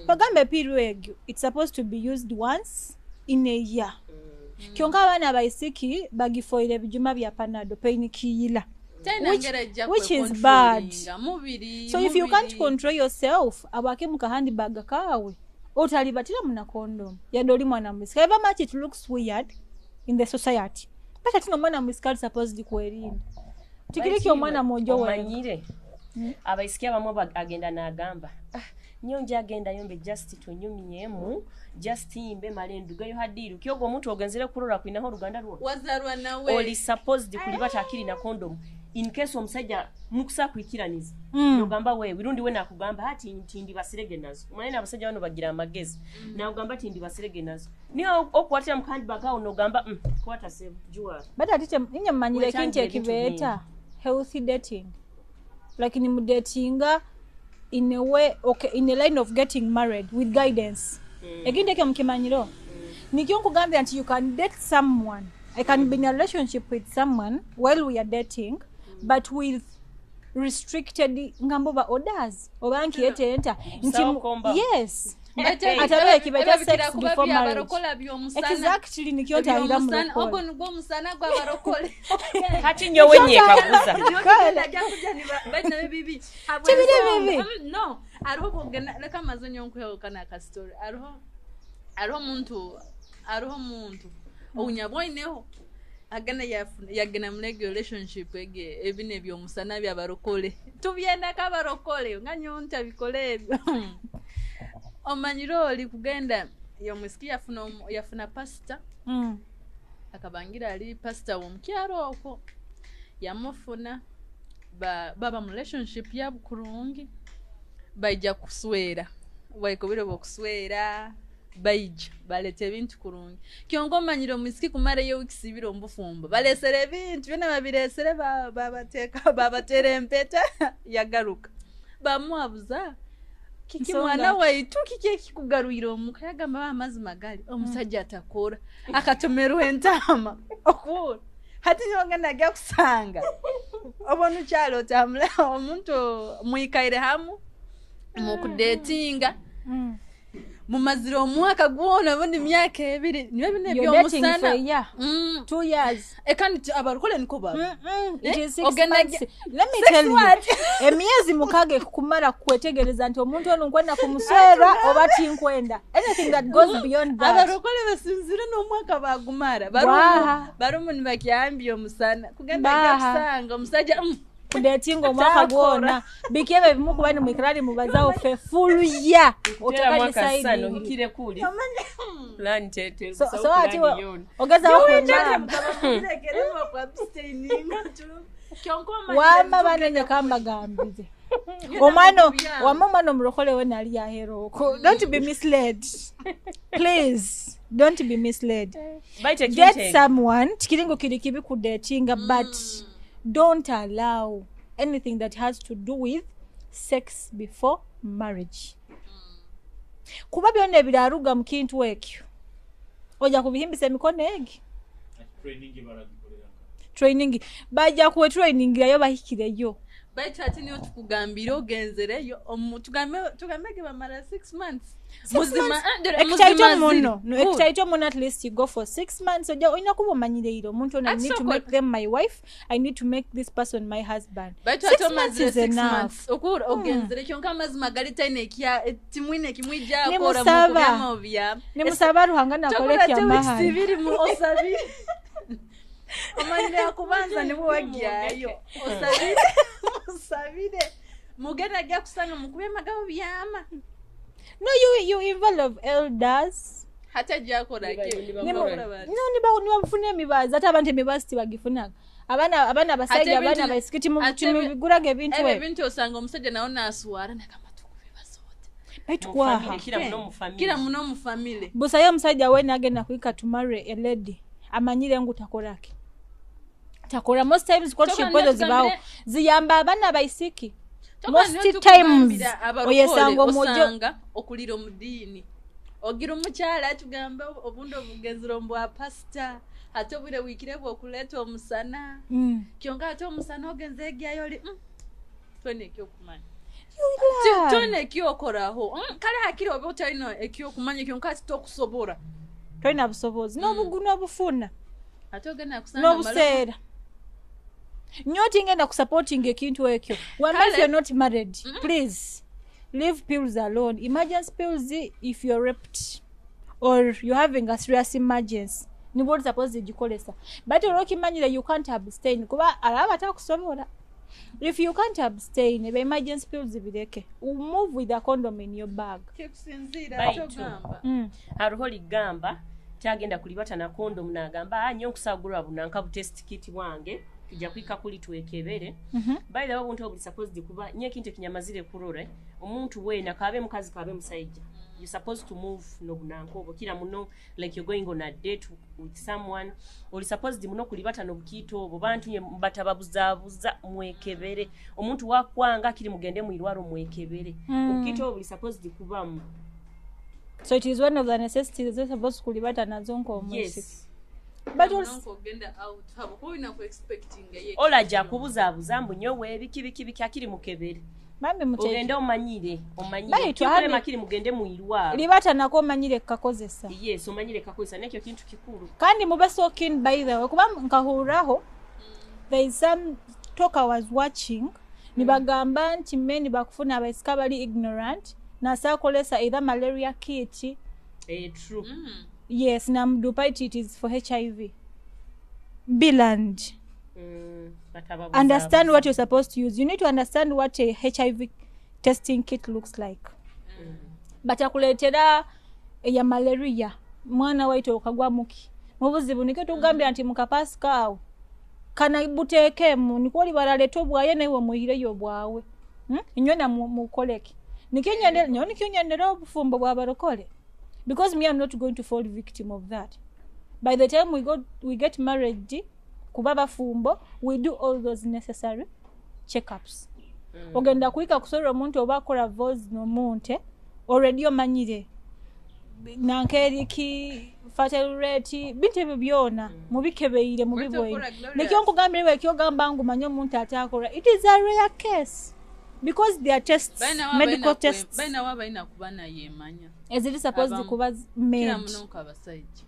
Bagamba epill egyo it's supposed to be used once in a year. Kyonka abaana abaisiki bagifoire ebijuma bya panado painkiller. Tena Which- ngera ejja which is kwe bad. controllinga, mubiri So if you can't mubiri. control yourself abwake mu kahandbag kaawe otalibatira muna condom yadde oli mwana mwisika. However much it looks weird in the society, but ate nomwana mwisika ali supposed kwerinda tikiriki omwana mwojo wewe. Omanyire abaisiki abamu agenda n'agamba, "Ah, nyo nja agendayo mbe just tunyumyemu just mbe male ndugeyo hadiru kyogo omuntu ogenzere kurora kwinaho oluganda lwo wazarwa nawe oli supposed kulibata akiri na condom in case omusajja mukusa kwikiraniza nogamba wewe rundi we nakugamba hati nti ndi basirege nazo omanye n'abasajja bano bagira amagezi nakugamba ti ndi basirege nazo niye okukwatira mu handbag awo nogamba kwata sebo juwa." But ate inye mmanyire ekintu Wetangira ebintu ekibeeta healthy dating, like nimudatinga in a way, okay, in a line of getting married with guidance. Ekintu ekyo mukimanyiro nikyo nkugambira nti you can date someone, I can be in a relationship with someone while we are dating, but with restricted ngambo ba orders oba nkiyetenta nti Busawo komba. Yes. Ate- Ate abe ekibeeta ebyo bikira sex kuba before marriage. by'abarokola by'omusana. Exactly, nikyo ntahira Eby'omusana, ogwo mulokole. nigwo omusana gw'abarokole. Hati nyowe nyekaguza. Bibi. Kibiri bibi. No, hariho bwogenda leka amaze nyo nkwehukana akasitori hariho omuntu ounyabwoineho agana yagenda muri egyo relationship ege ebino ebyomusana byabarokole tubyendako abarokole nga nyo ntabikole ebyo omanyire oli kugenda yomusiki yafuna pasita akabangira ali pasita womukyalo okwo yamufuna baba mu relationship yabu kurungi baija kuswera baikobire bokuswera baija baleta ebintu kurungi kyonka omanyire omusiki kumara eyo weeks ibiri omubufumbo balesere ebintu byona babiresere babateeka babatera empeta yagaruka bamuhabuza kiki Nsonga mwana ki? waitu kiki ekikugarwire omuka yagamba ba amazima gali omusajja atakora akatomerwa entaama okuura hati nyogenda ajja kusanga obona okyalo otambula omuntu mwikaire hamu mukudetinga mumazire omwaka gwona obundi myaka ebiri niyo bino You're dating for a ebyomusana year, 2 years. Kandi abarokole niko baba. It Eh? is six Ogenda months. Let me Six tell you, what? emyezi 6 ekukumala kwetegereza nti omuntu ono nkwenda kumuswera oba tinkwenda. Anything that goes beyond that. Abarokole basinzire n'omwaka bagumara. Waha. Barumu nibakyambya omusana kugenda Baha. ajja kusanga omusajja Kudetinga omwaka Takora. gwona biki ebyo ebimu kuba nimwikira nimubazawo ffe full year Kutera mwaka sano otakadeciding. hikire kuli plan tete So ati ogezaho kunyamba wama banene kambagambire omwana wama omwana omulokole we nali yahera okwo. Don't be misled, please don't be misled. Baite Date kintu someone tikiringo kiri kibi kudatinga, but don't allow anything that has to do with sex before marriage, kuba byonna ebiraruga mu kintu ekyo ojja kubihimbisa emikono egi. Training bajja kuwe trainingirayo bahikireyo. Baitu ati niyo tukugambire ogenzereyo tugambe ge bamara 6 months. Six Muzima months. ah, dore, Ekitaito muzima muno ziri. no Good. ekitaito muno at least you go for 6 months ojja olina kuba omanyire omuntu ono. I need to Ati make them my wife, I need to make this person my husband. Baitu Six ate months omazire is 6 enough. months okura ogenzere kyonka amazima gali taine ekya timwine kimwijja akora Nimusaba. mu byama bya Nimusaba Ruhanga nakora Tokora te weeks ekyamahano. ibiri mu osabire omanyire akubanza nibwo wagyayo osabire musabire mugenda ajja kusanga mukubye amagabo byama. No, you involve elders. Hati ajja akorake. No, nibafuna emibazi ate abantu emibazi tibagifunaga abaana abasajja Ate abaana abaisiki timubiguraga ebintu ebyo ebyo. Ebintu osanga omusajja nawe naswara nagamba tukube basote. Baitu kwaha kira muno mu family. Kira muno mu family. Busayo omusajja wena agenda kuika to marry a lady amanyire ngu takorake. Atakora. Most times courtship Toka ezo zibaawo ziyamba abaana abaisiki. Toka Most niyo times tukugambira abarokole oyesanga omwojo osanga okulira omu diini, ogira omukyala atugamba obundi obugezero mbwa pasita, ate obwire bwikire bwokuleeta omusana. Kyonka ate omusana ogenze egyayo oli twena ekyokumanya. You learn. Twena ekyokoraho. Kale hakiri oba otalina ekyokumanya, kyonka ati tokusobora. Tolina busobozi n'obufuna Ate ogenda kusanga n'obuseera nyo tingenda kusupporting ekintu ekyo. Wamma, if Kale. you're not married, please leave pills alone. Emergency pills, if you're raped or you're having a serious emergency, nibwo oli supposed gikolesa, but olwokimanyire you can't abstain, kuba alaba takusobola. If you can't abstain, ebe emergency pills bireke, move with a condom in your bag. Kikusinziira Baitu. kyogamba. Hariho ligamba kyagenda kulibata na kondomu nagamba, "Ah, nyo nkusagurwa bunanka bu test kit bwange, tujja kwika kuli twekebere." By the way, obuntu obuli supposed kuba nyo ekintu ekinyamazire kurora omuntu weena, kabe mukazi kabe musajja, you supposed to move nobunanka obwo kira muno like you're going on a date with someone, oli supposed muno kulibata nobukiito obwo. Bantu nye batababuzaabuza, mwekebere. Omuntu wakwanga kiri mugende mwirwaro mwekebere. Obukiito obwo buli supposed kubamu. So it is one of the necessities supposed kulibata nazo nk'omwisiki. Yes. But also, Ogenda out habwokuba olina ku expectinga ye. Olaja akubuzaabuza mbu nyowe biki biki biki, akiri mukebere. Bambi muteeke Ogende omanyire, omanyire. Baitu Kikulema kiri mugende mwirwaro. Libata nako omanyire kukakozesa. Yes, omanyire kakozesa, nekyo kintu kikulu. Kandi mube so keen, by the way, kuba nkahuriraho there is some talk I was watching, nibagamba nti men bakufuna abaisika bali ignorant, nasakolesa either malaria kit. Eh, true. Yes, namudupa it is for HIV biland. Batababuza- Understand what you're supposed to use. You need to understand what a HIV testing kit looks like. Batakuleetera eya malaria, mwana waitu okagwa muki mubuzibu. Nikyo tugambira nti mukapasi kaawe kana buteekemu, nikwo oli baraleeta obwaye naiwe muyireyo obwawe. Inywe mukoleke. Nikyo nyowe nikyo nyendera obufumbo bwabarokole, because me, I'm not going to fall victim of that. By the time we get married, kuba bafumbo, we do all those necessary checkups. Ogenda kuyika kusobola omuntu oba akola vows n'omuntu already omanyire nankeriki fertile rate, bintu ebyo byona mubikebeire, mubibweire. Okola, Glorious. Nikyo nkugambire bwekyogamba ngu manye omuntu atakola, it is a rare case because there are tests, medical tests Balina wa balina kuba naye emanya. Eziri supposed Abamu. kuba Kira made. muno nk'abasajja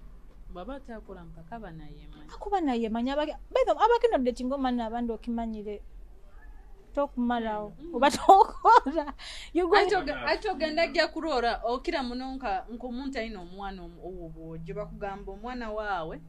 bw'aba atakola mpaka banayemanya. Akuba naye manya abakino dating omwana abandi okimanyire tokumalawo oba tokola. You go. Ate ogenda gya kuroora okira muno nk'omuntu alina omwana ow'obwojo, bakugamba omwana waawe,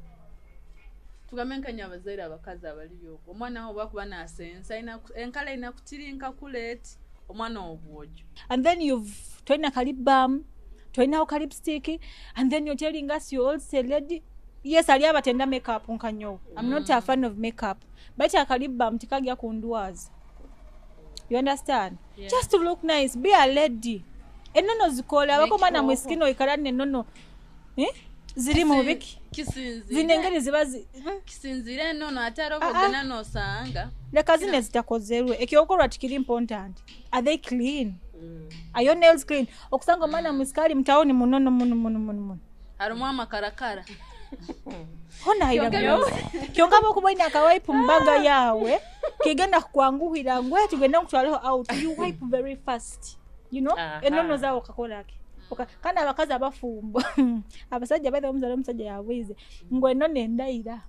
tugambe nkanya abazaire abakazi abali okwo, omwana wawe bakuba nasensa enkala erina kutirinka kuleeti omwana ow'obwojo. And then you've tolina ka lip balm, tolinawo ka lipstick, and then you're telling us you're also a lady. Yes, ali abatenda makeup nkanyowo, I'm not a fan of makeup, but aka lip balm tikagya kundwaza, you understand? Yeah. Just to look nice, be a lady. Enono zikola abako omwana Nekyoho. mwisikini oikala nenono, eh? Ziri mu biki zino engeri ziba Kisinziire enono ate era Ah, ah. obogenda n'osanga Leka zino ezitakozerwe, ekyokukolwa tikiri important. Are they clean? Are your nails clean? Okusanga omwana mwisikali mutawuni munono muno muno muno muno. Harimu amakarakara. Honahira kyonka bwokuba olina akawaipu mubaga yaawe kigenda kukwanguhira ngwe tugende nkutwaleho out, you wipe very fast, you know. Aha. Enono zaawe okakolaki. Kandi abakazi abafumbo, abasajja baitha omuzala omusajja yabwize ngwe enono endayira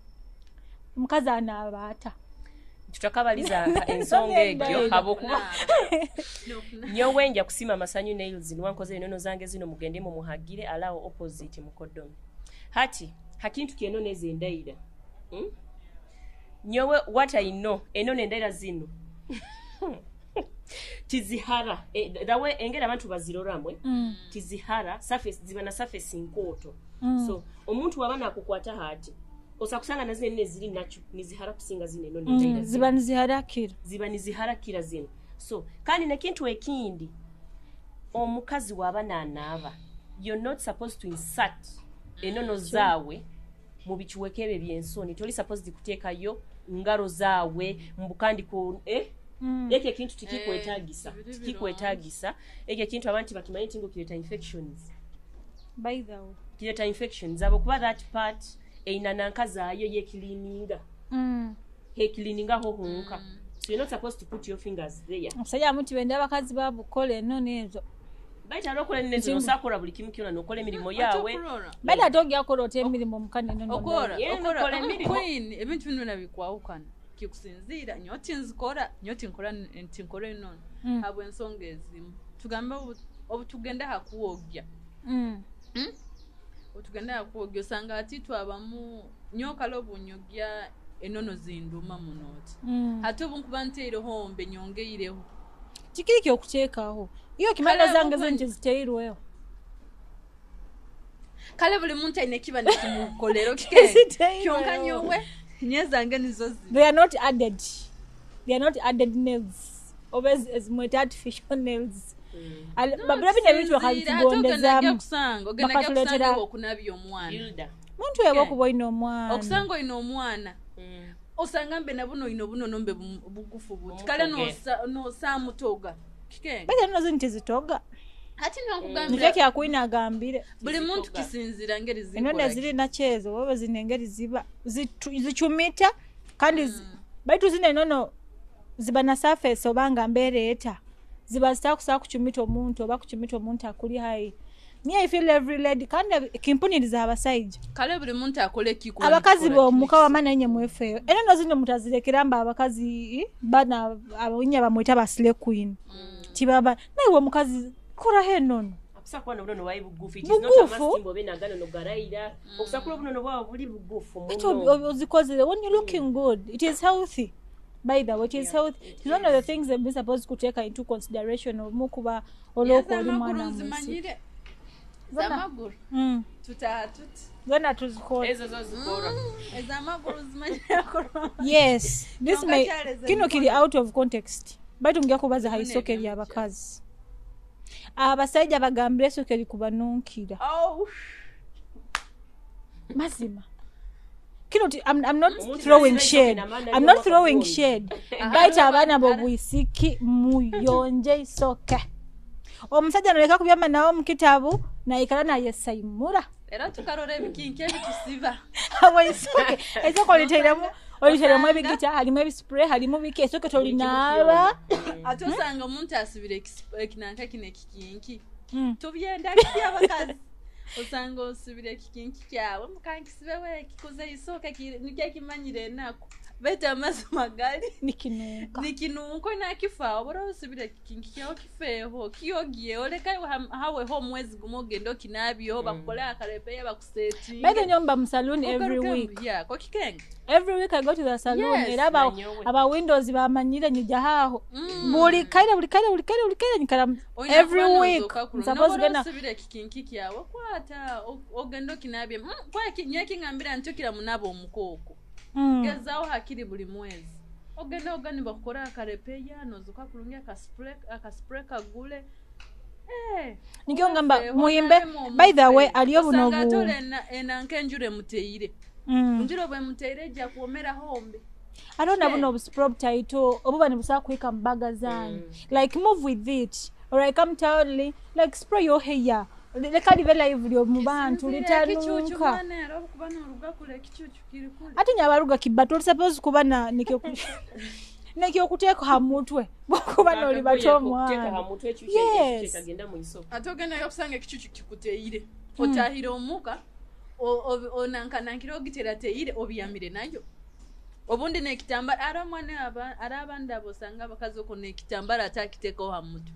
omukazi anaaba ata. Tutakabaliza ensonga egyo Endayira. habwokuba nyowe nja kusima amasanyu nails niwankoze enono zange zino, mugende mumuhagire alawo opposite mukodomi hati hakintu kyenono ezo endayira. Nyowe what I know, enono endayira zino tizihara. Eh, the way engeri abantu baziroramwe, tizihara surface, ziba na surface nkooto. So omuntu waba nakukwata hati osakusanga na zino eziri nakyo nizihara kusinga zino enono endayira zino. Ziba niziharakira. Ziba niziharakira zino. So kandi nekintu ekindi, omukazi waba nanaaba, you're not supposed to insert enono zaawe mu bikiweko ebyo ebyensoni. Toli supposed kuteekayo. ngaro zaawe mbu kandi ku ekyo ekintu tikikwetagisa. Biri birungi. Tikikwetagisa ekyo ekintu. Abantu bakimanyi nti ngu kireeta infections. By the way. Kireeta infections abo kuba that part eina nanka zaayo yekilininga, hekiliningaho honka, so you're not supposed to put your fingers there. Omusajja amuti benda abakazi babukola enono ezo. Baita alokola nezo nosakola buli kimu kyona nokola emirimu yawe. Okurora. Bali ate ogyakola otya emirimu omukana enono? Okora. Yeah, Okora. nokola emirimu. Queen, ebintu bino nabikwawukana kikusinziira nyo tinzikora nyo tinkora tinkora enono habw'ensonga ezimu. Tugambe obu tugenda hakuwogya, otugenda hakuwogya osanga ati twabamu nyo kale obunyogya enono zinduma muno oti ate obu nkuba nteireho mbe nyongeireho. Kikiri kyokuteekaho iyo kimana Kale zange obu- zo nti ziteirweho. Kale buli muntu aine kiba nekimukolera okike. Ziteirweho. Kyonka nyowe nyezange nizo zi They are not added, they are not added nails oba ezimweta artificial nails. Babira bino ebintu bakabitugondezaamu. Kusanga ogenda Bakatuleetera- kusanga okunabya omwana. Hilda. Muntu weba okuba olina omwana. Okusanga olina omwana, osanga mbe nabuno olina obunono mbe bugufu buti kale Bumutoge. nosamutoga kikenge. Baita enono zino tezitoga. Ati Nikyo nonkugambira kyakwina agambire. buli muntu kisinzira ngeri Enono zikola. eziri nakyezo oba zino engeri ziba zicumita kandi baitu zino enono ziba na surface oba nga mbeereeta ziba zitakusobola kucumita omuntu oba kucumita omuntu akuli hayi. Me, I feel every lady kandi kimpuniriza abasajja. Kale buli muntu akola ekikuba. Abakazi bomuka wama naye mwefeeyo enono zino mutazirekera mba abakazi bana abawinya bamweta basile queen tibaba naye omukazi koraho enono. Akusa kuba nobunono bwawe bugufu. It is not a Bugufu? must mbu obe nagano nogaraira okusakula obunono bwawe buli bugufu Ate muno. ozikozere when you're looking good, it is healthy. By the way, it is healthy. It is one of the things that we supposed to take into consideration omukuba olwokuba oli Ez'amagulu mwana munsi. nzimanyire. Zona. Zamagulu tutaha tuti. Zona tuzikola. Ezo zo zikora. Ez'amagulu zimanyire kulwa. Yes, this Kyonka may kyaleze kino kiri emikono. out of context, baitu nja kubaza Bino haisoke ebyomu lyabakazi abasajja bagambire esoke likubanunkira. Oh. Mazima kino I'm not Omuntu throwing nasira shade. isoke n'amaani I'm not alyoka throwing gundi. shade, baita abaana bobwisiki muyonje isoke. Omusajja noleka kubyama nawe mukitabu naikala nayesaimura. Era tukarora ebikinki ebitusiba. Abo isoke esoke oliteiremu oliteiremu ebigita halimu ebispray halimu biki esoke tolinaaba. Ate osanga omuntu asibira ekinanka kino ekikinki. Tubyenda ki abakazi osanga osibira ekikinki kyawe mukankisibewo ekikuze isooka nikyo ekimanyire enaku baitu amazima gali nikinuuka. Nikinunko nakifaawo bora osibira ekikinki kyawe kifeeho kiyogyeho leka haweho omwezi gumu ogende okinabyeho bakukole akarepeya bakusetinge. By the nyomba mu saloon every week. Yako kikenge. Every week I go to the saloon. Yes, era nanyowe. aba windows bamanyire nyija haho buli kaire buli kaire buli kaire buli kaire nyikara every week. I'm supposed genda. Osibira ekikinki kyawe kwata ogende okinabye. Kwaki nyekiŋambira nti okira munaba omukooko. Gezaawo hakiri buli mwezi ogenda ogani bakukora akarepeya nozuka kulungi akaspray kagule. Eh, Nikyo ngamba ofeeho, muyimbe onabemu by the way omufe. aliyo buno Osanga ate bu ole enanka enjura emuteire. Enjura bwemuteire ejja kwomera hombe. Aliwo na buno obuspray obutaito obuba nebusobola kuhika mu baga zanyu, like move with it or I come townly, like spray your hair leka libe live lyo mu bantu. Kisinziira ekicucu Litanuuka. mwana era okuba noruga kule ekicucu kiri kule. Ate nyabaruga kibba toli supposed kuba na nekyokuteeka ha mutwe bwokuba nolibata omwana. Yes. Ekagenda mu isoko. Ate ogendayo okusanga ekicucu kikuteire otahire omuka onankanankira ogitera teire obiyamire nayo obundi nekitambara ari omwana ari abandi abo osanga abakazi oko nekitambara ate akiteekaho ha mutwe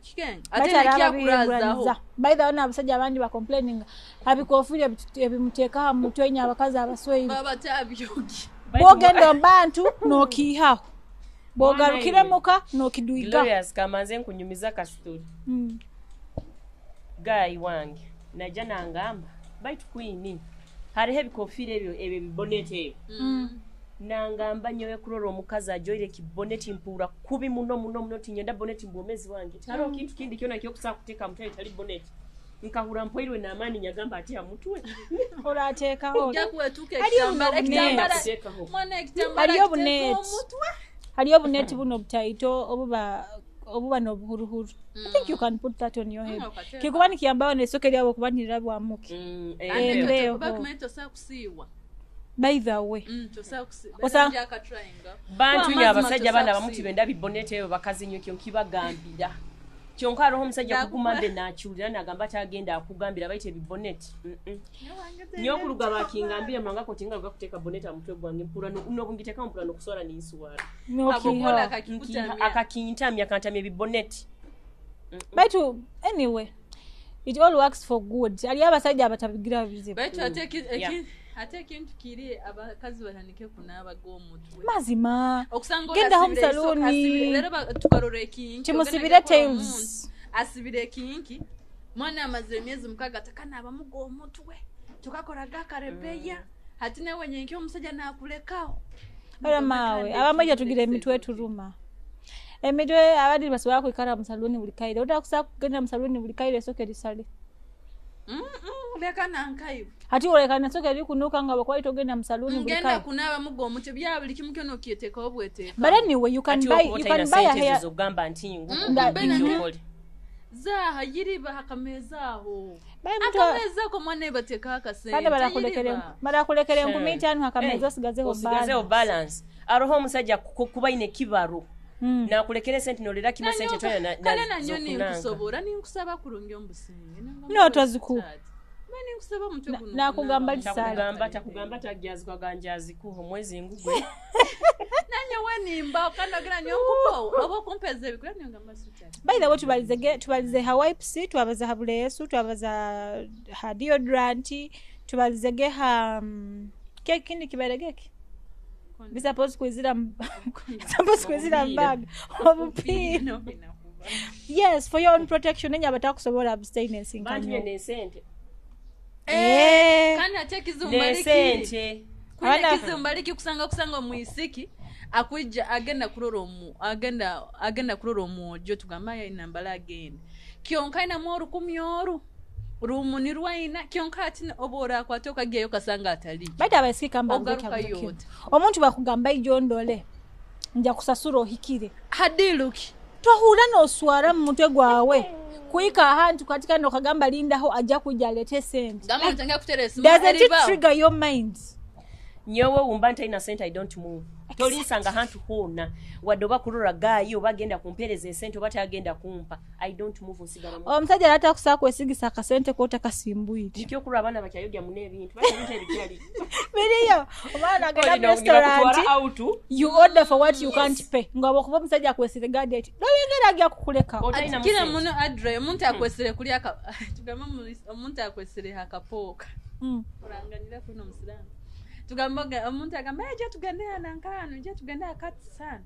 kikenge ate Bakyali nekyakurazaho. ababiyiguraniza. By the way, n'abasajja abandi bacomplaininga abikofiira ebimuteeka ha mutwe enyo abakazi abaswahili. Baba tabyogi. Bwogenda omubantu n'okiihaho bw'ogarukire Mwana iwe. muka n'okidwiga. Glorious kamanze nkunyumiza kasitoli. Guy wange najja nangamba baitu queen hariho ebikofiira ebyo ebyo ebiboneti ebyo. Nangamba nyowe kurora omukazi ajoire ekiboneti mpuura kubi muno muno muno tinyenda boneti mu bwomezi wange tihariho kintu kindi kyona kyokusobola kuteeka mutwe tali boneti. Nkahura mpoirwe n'amaani, nyagamba ati hamutwe. Orateekaho. Ojja kuwetuuka Hariyo ekitambala buno ekitambala Kuteekaho. mwana ekitambala Hariyo kiteze buneeti. omutwe. Hariyo obuneeti buno obutaito obuba n'obuhuruhuru. I think you can put that on your head. Okateeka. Kikuba nikiyambaho n'esoke lyabo kuba ntirabwamuke. Ate Embeho. kuba kimanyi tosobola kusiiwa. By the way, Tosobola kusiiwa. Bantu Kuba nyo amazima abasajja bana tosobola abamu kusiiwa. tibenda bibonete ebyo bakazi nnyo, kyo nkibagambira. Kyonka hariho omusajja kuguma mbe nakyulira nagamba tagenda akugambira baita ebiboneti. Nyo okuluga bakingambire mangako tinga luga kuteeka boneti aha mutwe gwange mpura nobungiteeka mpura nokuswara ninswara. N'okiihaho. Akakintamya kantamya ebiboneti. Baitu anyway, it all works for good. Hariyo abasajja abatabigira bizibu. Baitu ate ate ekintu kiri abakazi batandike kunaaba g'omutwe. Mazima. Okusanga Gendaho asibira mu saluuni. Leero tukarora ekinki Kimusibire ogenda tails. omuntu asibira ekinki mwana amazire emyezi 6 takanaabamu g'omutwe tukakoraga akarepeya hati nawe nyenki omusajja nakulekaho. Ora maawe abamwe tugira emitwe turuma emitwe, abandi basobola kwikara mu saluuni buli kaire. Otakusobola kugenda mu saluuni buli kaire esoke lisale. Leka nankaiwe. Ati olekana esoke likunuka nga bwekuba togenda mu saluuni buli Ngenda kaire. kunaabamu g'omutwe bya buli kimu kyona okyeteekaho bweteeka. But anyway, you can Ati buy, okuba you otalina can buy a sente hair ezo zogamba nti ngu ekyokole. Zaaha yiriba hakameeza aho. Buy mtu Akameeza ako mwana bateekaho akasente. kandi barakulekera yiriba. barakulekera 5,000 hakameeza osigazeho Osigazeho balance. balance. Aroho omusajja kuba ine kibaro nakulekera esente nolera kimwe sente toya Kale nanyo zokunanga. ninkusobora ninkusaba kurungi omubusinge. No, toziku. Mba ninkusaba omutwe guno Nakugamba kunaaba. lisale. Takugamba tagyazikwa ganjazikuha omwezi ngugwe. Nanyo wenimba kandi ogira nyo nkupo oba okumpeza ebikula niyo ngamba sweetheart. By the way, tubalize tubalize ha wipes, twabaza ha buleesu, twabaza ha deodorant, tubalize ge ha kekindi kibaregeke bisupposed kwizira supposed kwizira Obupiira. bag obupiira. No, binakuba. Yes, for your own protection enya batakusobola abstinence Bantu nkanyo. nesente. Eh. Kandi ate ekizibu mbalikiri Nesente. kwina ekizibu mbaliki kusanga omwisiki akwijja agenda kurora omu agenda kurora omwojo tugamba yainambala agenda kyonka ainamu 1,000 oru rumu ni rwaina kyonka ati oba orakwata okagiyayo kasanga atali. Baita abaisiki kamba Ogaruka ngeke ngeke. yota. Omuntu bakugamba ijo ndole nja kusasura ohikire. Hadiluki. Tohura noswara mu mutwe gwawe kuika ahantu katika nokagamba lindaho ajja kujja alete sente. Gamba ntangira kutera esimu Doesn't it eribawo. trigger your mind? Nyowe wumba ntalina sente, I don't move. Tolinsanga hantu hona wadde oba kulora gaayi oba agenda kumpeereza esente oba tagenda kumpa, I don't move, nsigala Omusajja alatakusaa kwesigisa akasente kotakasimbwire. Nikyo okulwa abaana bakyayogya muna ebintu bati ebintu ebikyali. Biriyo omwana agenda mu restaurant, out. You order for what you can't pay nga bwokuba omusajja akwesire gadeti nolengera ajja kukuleka. Otalina Ati kira sente. muno adre omuntu akwesere kuli aka tugamba omuntu akwesere akapooka. Oranganira kuno omusiraamu tugamba omuntu agamba "Eh, ija tugende anankano ija tugende akati sana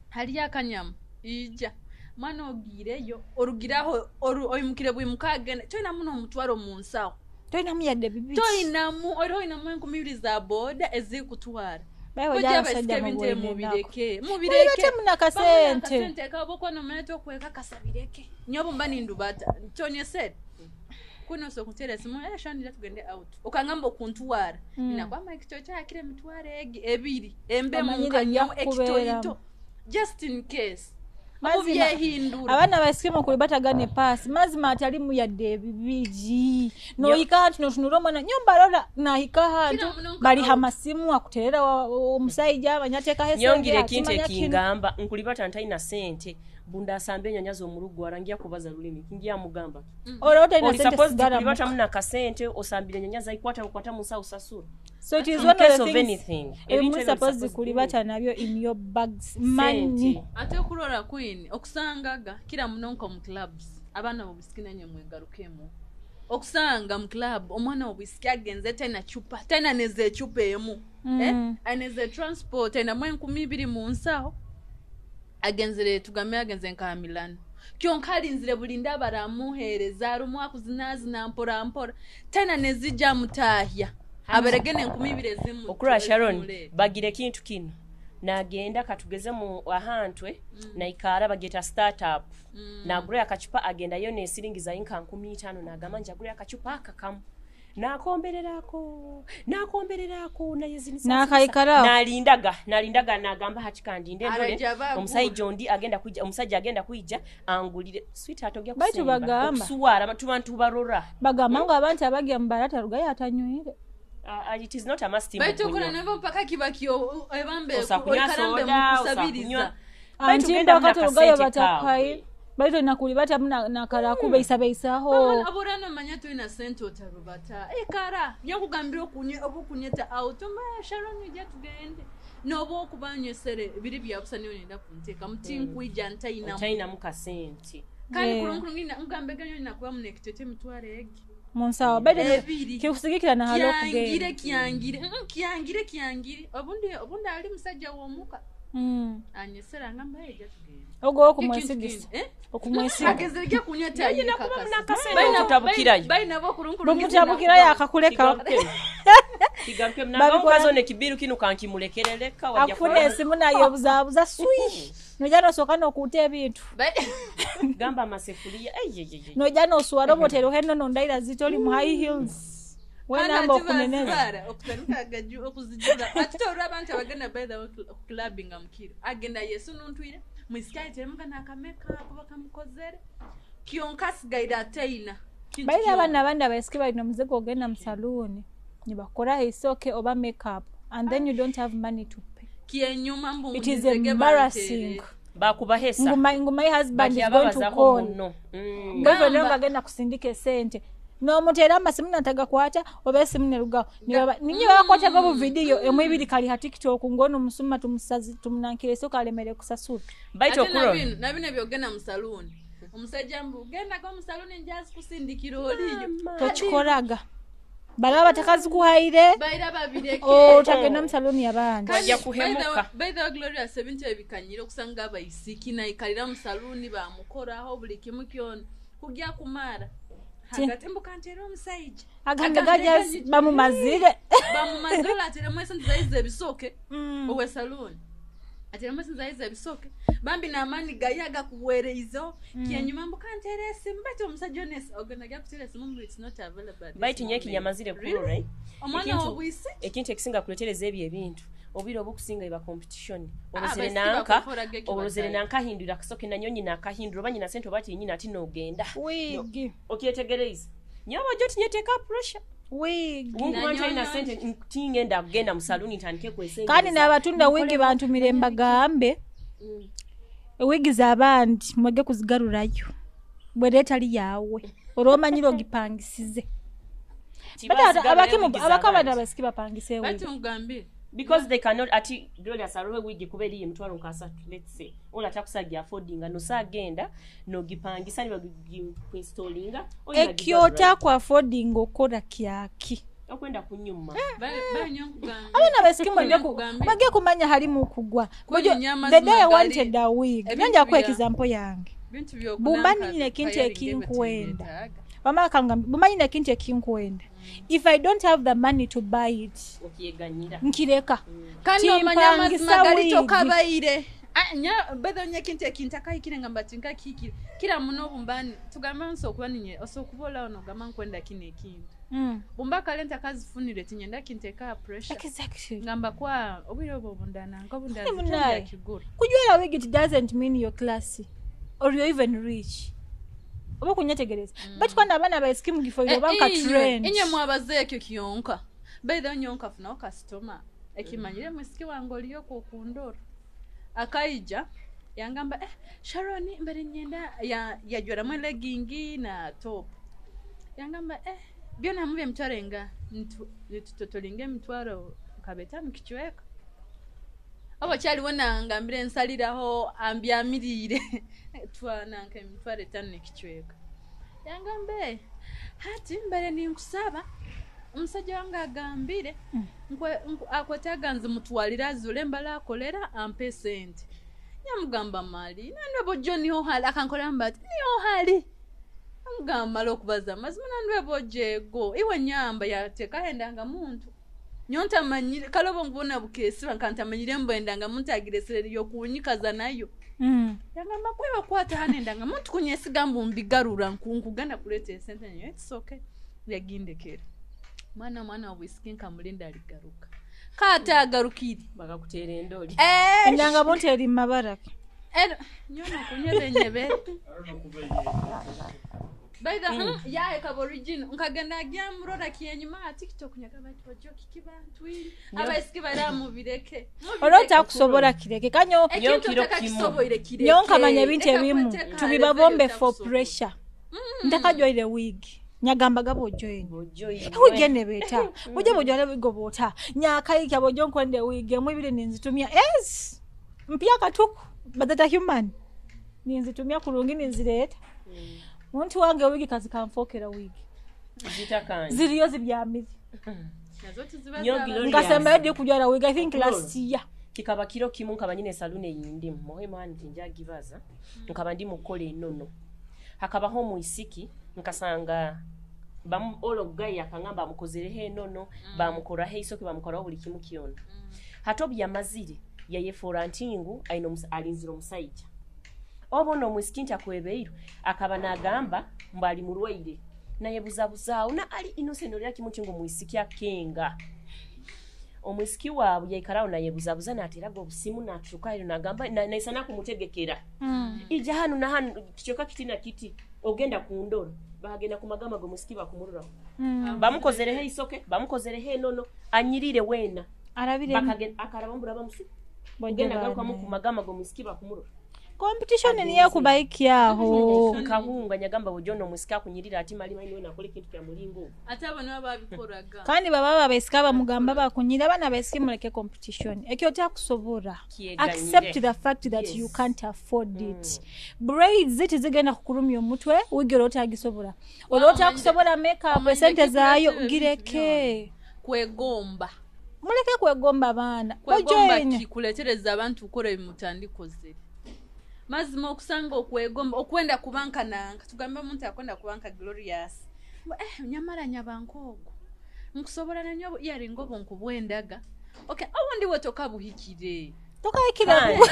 haliyo akanyama ija mwana ogireyo orugiraho oyimukire bwimuka agenda toyinamu n'omutwaro mu nsawo. Tolinamu yadde bibiri. Toyinamu ori oyinamu 2,000 za boda ezikutwara. Bayo Kojja ojja abasika abasajja ebintu ebyo mubwine mubireke Mubireke muna kasente. Akasente kabo kono mene okweka kasabireke nyobo mba nindubata tonyesere kuno so kutera esimu eh shandira tugende out okangamba okuntwara ninakwama ekito kyakire emitwaro egi ebiri embe Omanyire munkanyo ejja kukubeeramu. ekitoito just in case. Mazima, obubyehindura. Abaana baisikimu kuli batagane paasi mazima atalimu yadde ebibiri noyika hantu notunula omwana nyumba lola nahika hantu Kila muno nka baliha out. masimu akuterera omusajja abanyateekaho Nyongera ekintu akimanya kino. ekingamba nkulibata ntalina sente bunda asamba enyanya z'omulugwala ngia kubaza lulimi ngia mugamba Olwo talina oli sente supposed sigala kulibata muka. muna kasente osambira enyanya zaikwata okwata mu nsawo sasula. So it is In one of case the of things anything, ebimuli ebintu ebyo supposed supposed kulibata nabyo in your bags money. Sente. Ate okurora queen okusangaga kira muno nka mu clubs abaana bobwisiki nanye mwegarukemu okusanga mu club omwana wobwisiki agenze talina cupa talina neza ecupa emu. Eh? Aineze transport ainamu 2,000 mu nsawo agenzere tugambe agenze nka Milano kyonka alinzire bulinde abaramuheereza arumu akuzinazina mpora mpora talina nezijja mutahya aberegene 2,000 Okurora Sharon ezimuleeta. bagira ekintu kino. Nagenda katugeze mu ahantwe naikara bageta startup, nagura akacupa, agendayo nesiringi za inka 5,000, nagamba njagura akacupa aka kamu, nakombererako nakombererako nayezinisa. N'akaikarako. Nalindaga nagamba hati kandinde ndole. Arajja bagula. Omusajja ondi agenda kuija, omusajja agenda kuija angulire, sweetheart ogya Baitu kusemba. bagamba. Okusuwara tubantu barora. Bagamba ngu abantu abagya mu barata atanywire. It is not a must. Baitu Kunywa. okora nabo mpaka kibakio ebambe Osa kunywa okarambe soda, osa mukusabiriza. kunywa. Baitu Anti genda mpaka muna turugayo kasente batakai kawe. baitu nakulibatamu nakarakubeisabeisaho. Aburana manya tulina sente otarubata ekara nyakugambira okunye obukunyeta out ma Sharon ujja tugende noba okubanyesere biri byabusa niyo nenda kunteeka mutinkwija ntaina. Otalinamu kasente. Kandi Yeah. kulunkulungi ngambe ganyo nakuba munekitete emitwaro egi Munsawo baitu Ebiri. kikusigikira nahali kyangire okugenda. Kyangire, kyangire kyangire obundi ali musajja womuka anyesera ngamba ejja tugende. Ogwo okumwesigisa. Eh? Okumwesiga. Agezereke kunywa Yina kuba munakasente okutabukirayo. Bainabo kulunkulungi. Bumutabukirayo akakuleka. Kigaruke nanga omukazi ono ekibiru kino kankimulekerereka wajja Akufuna kuba- esimu nayebuzabuza swi nojja nosooka nokuuta ebintu. Gamba amasefuliya. Eyeyeye. Nojja nosuwala oba otereho enono ndaira zito oli mu high heels wenamba okuneneza. Okutandika okuzijula ate olwa abantu abagenda by the way clubbing mukiro agenda yesununtwire mwisikaiteremu nakamekapu bakamukozere kyonka asigaire ataina. Kintu Baire kyona. abaana abandi abaisiki balina omuzigo ogenda mu saluuni nibakoraho isoke oba makeup and then you don't have money to pay. Kyenyuma mbu It is nzege embarrassing. Bakubahesa. Ngu my husband is going to Bakyababazaho call muno. Boyfriend wange agenda kusindika esente n'omuteera amasimu natagakwata oba esimu nerugaho ninye bakwataga obuvidiyo emu ibiri kali ha TikTok ngono omusuma tumusazi tumunankira esoka alemere kusasula. Baitu Ate okurora. nabino byogenda mu saluuni omusajja mbu gendako mu saluuni njazikusindikira oliyo. Tokikoraga balaba batakazikuhaire. Baira babireke. Otagenda mu saluuni abandi. Bajja kuhemuka. By the way, Glorious, ebintu ebikanyire okusanga abaisiki naikalira mu saluuni bamukoraho buli kimu kyona kugya kumara hagati mbu kanteera omusajja. Agambe gaja bamumazire. Bamumazire olwo ateremu esente zaize ebisoke owe saluuni ateremu esente zaize ebisoke bambi n'amaani gaye agakuweereizeho kyenyuma mbu kanteera esimu bati omusajja ono ogenda gya kuteera esimu mbu it's not available at this Baitu nye moment. ekinyamazire Really? kurora eh? Omwana w'obwisiki. Ekintu ekisinga kuletereza ebyo ebintu obwire obukusinga eba competition. Ah, Orozere abaisiki nanka bakuforaga eki orozere batayi. nanka ahindura akasoke nanyo nyina akahindura oba nyina sente oba tinyina ati nogenda. Wigi. Okyetegereza nyoba ojja otinyeteeka pressure. Wigi. Wunkuba nti alina Nanyo- sente tingenda kugenda mu saluuni ntandike kwesengereza. Kandi n'abatunda wigi bantumire mbagambe ewigi z'abandi mwege kuzigarurayo bwera etali yaawe olwomanyire ogipangisize. Tibazigarura ewigi Abaka z'abandi. abandi abasiki bapangise ewigi. Bati mugambire. Because they cannot ati Glorious arobe wigi kuba eriyo emitwalo nkasatu, let's say ola takusajja affordinga nosagenda nogipangisa nibagikuinstalinga. Ekyota ku affording okola kyaki? Okwenda kunyuma. Banyo nkugambire. Abaana abasiki Nkugambire. mwege kumanya halimu kugwa. Kunyinya amazima The day I gali- wanted a wig ebintu nonja kuwa bya- example yange. Bintu Bumba nina ekintu ekinkwenda mama kangambye bumba nina ekintu ekinkwenda, if I don't have the money to buy it, Okyeganyira. nkireka. Kandi omanya amazima Timpangisa gali wigi. tokabaire. Bethe nye ekintu ekintakahikire ngamba tinkakihikire kira muno obumbani tugambe nsokuba ninye osokuba olawo nogamba nkwenda kino ekintu bumba kale ntakazifunire tinyenda kinteeka pressure. Exactly. Ngamba kwa obwire obwo obundananga Kale munaye. obundakigura. Kujwala wig it doesn't mean you're classy or you're even rich oba kunyetegereza but kwanda abaana baisiki mugifoire oba nka trend. Inye mwabaze ekyo kyonka baithe nyonka funawo kasitoma ekimanyire mwisiki wange oliyo kukundora akaija yangamba eh, Sharon mbere nyenda yajwaramu legging na top yangamba eh, byona mubye emitwaro enga nitutotolinga emitwaro nkabetaano kicweka oba kyaliwo nangambire nsaliraho ambyamiriire twananka emitwaro etaano nekicweka yangamba "Eh, hati mbere ninkusaba omusajja wange agambire akwetaaga nzimutwalire azule embala akolera ampe sente nyamugamba mali nandwe bojjo niho hali akankolera mbati niho hali amugamba mala okubaza amazima nandwe bojjo ego iwe nyamba yateekahendanga muntu. Nyo ntamanyire kale obo nkubona bukesiba nkantamanyire mbu endangamuntu agiresere yokunyikaza nayo. Yagamba kweba kwata hano endangamuntu kunyesiga mbu mbigarura nkugenda kuleeta esente nyo it's okay. Yagindekera. Mwana obwisiki nkamulinda aligaruka. Kate agarukire. Bakakuteera endoli. Endangamuntu eri mu mabara. Nyono kunyebenyebe. By the yahe kaba original nkagenda agyamurora kyenyuma ha TikTok nyagamba nti ojo kiki bantwire abaisiki baramubireke. Olwo takusobola kireke kanyo ekintu kiro otakakisoboire kireke. nyo nkamanya ebintu Leka ebimu kweteka tubibabombe alezeyo for otakusobola. pressure. Ntakajwaire wig nyagambaga bw'ojoin. Ojoin. Wig enebeeta bujja bw'ojwala wig oboota nyakaikya bw'ojja nkwenda wig emu ibiri ninzitumya es mpya katuku but that a human ninzitumya kurungi ninzireeta. Muntu wange wigi kazi kanfokera wigi Zitakanje. ziriyo zibyamire Nazo tuziba Nyo zaba- Glorious. nkasembayo ddi kujwala wig I think last year. Kikaba kiro kimu nkaba nyine saluni eyindimu muhe mani njagibaza nkaba ndi mukola enono hakabaho omwisiki nkasanga olo guy akangamba amukozereho enono bamukoraho eisoke bamukoraho buli kimu kyona. Hati obu yamazire yayefuura ntingu aine alinzire omusaija oba ono omwisiki nti akwebeirwe akaba nagamba mbu ali murwaire nayebuzabuzaawo na ali innocent olya kimu nti ngu omwisiki akenga omwisiki waabwe yaikarawo nayebuzabuza nateraga obusimu naturukayo nagamba naisana kumutegekera ija hanu na hanu kichoka kiti na kiti ogenda kundora bagenda kumagama g'omusiki bakumururaho bamukozereho eisoke bamukozereho enono anyirire wena arabire bakagenda akaraba mbura bamusi ogenda garukamu kumagama g'omusiki bakumurura competition niyo kubaikyaho nkahunga nyagamba bujono omusiki akunyirira ati mali mali niwe nakola ekintu kya mulingo ogwo. Ate abo nibo babikoraga. Kandi baba babaisika bamugamba bakunyira abaana baisiki muleke competition ekyo otakusobola. Kyeganyire. Accept the fact that Yes. you can't afford it. Braids tizigenda kukulumya omutwe wigi olwotagisobola olwotakusobola makeup Omanyire esente zaayo kikuleetera ebintu gireke. Kwegomba. Muleke kwegomba baana. Kwegomba Ojoin. kikuletereza abantu kukora ebimutandikoze. Mazima okusanga okwegomba okwenda kubanka nanka tugambe omuntu akwenda kubanka Glorious. Nyamara nyabankogo. Nkusobola nanyo yari ngobo nkubwendaga. Okay, awandi we tokabuhikire. Tokahikire. Kandi,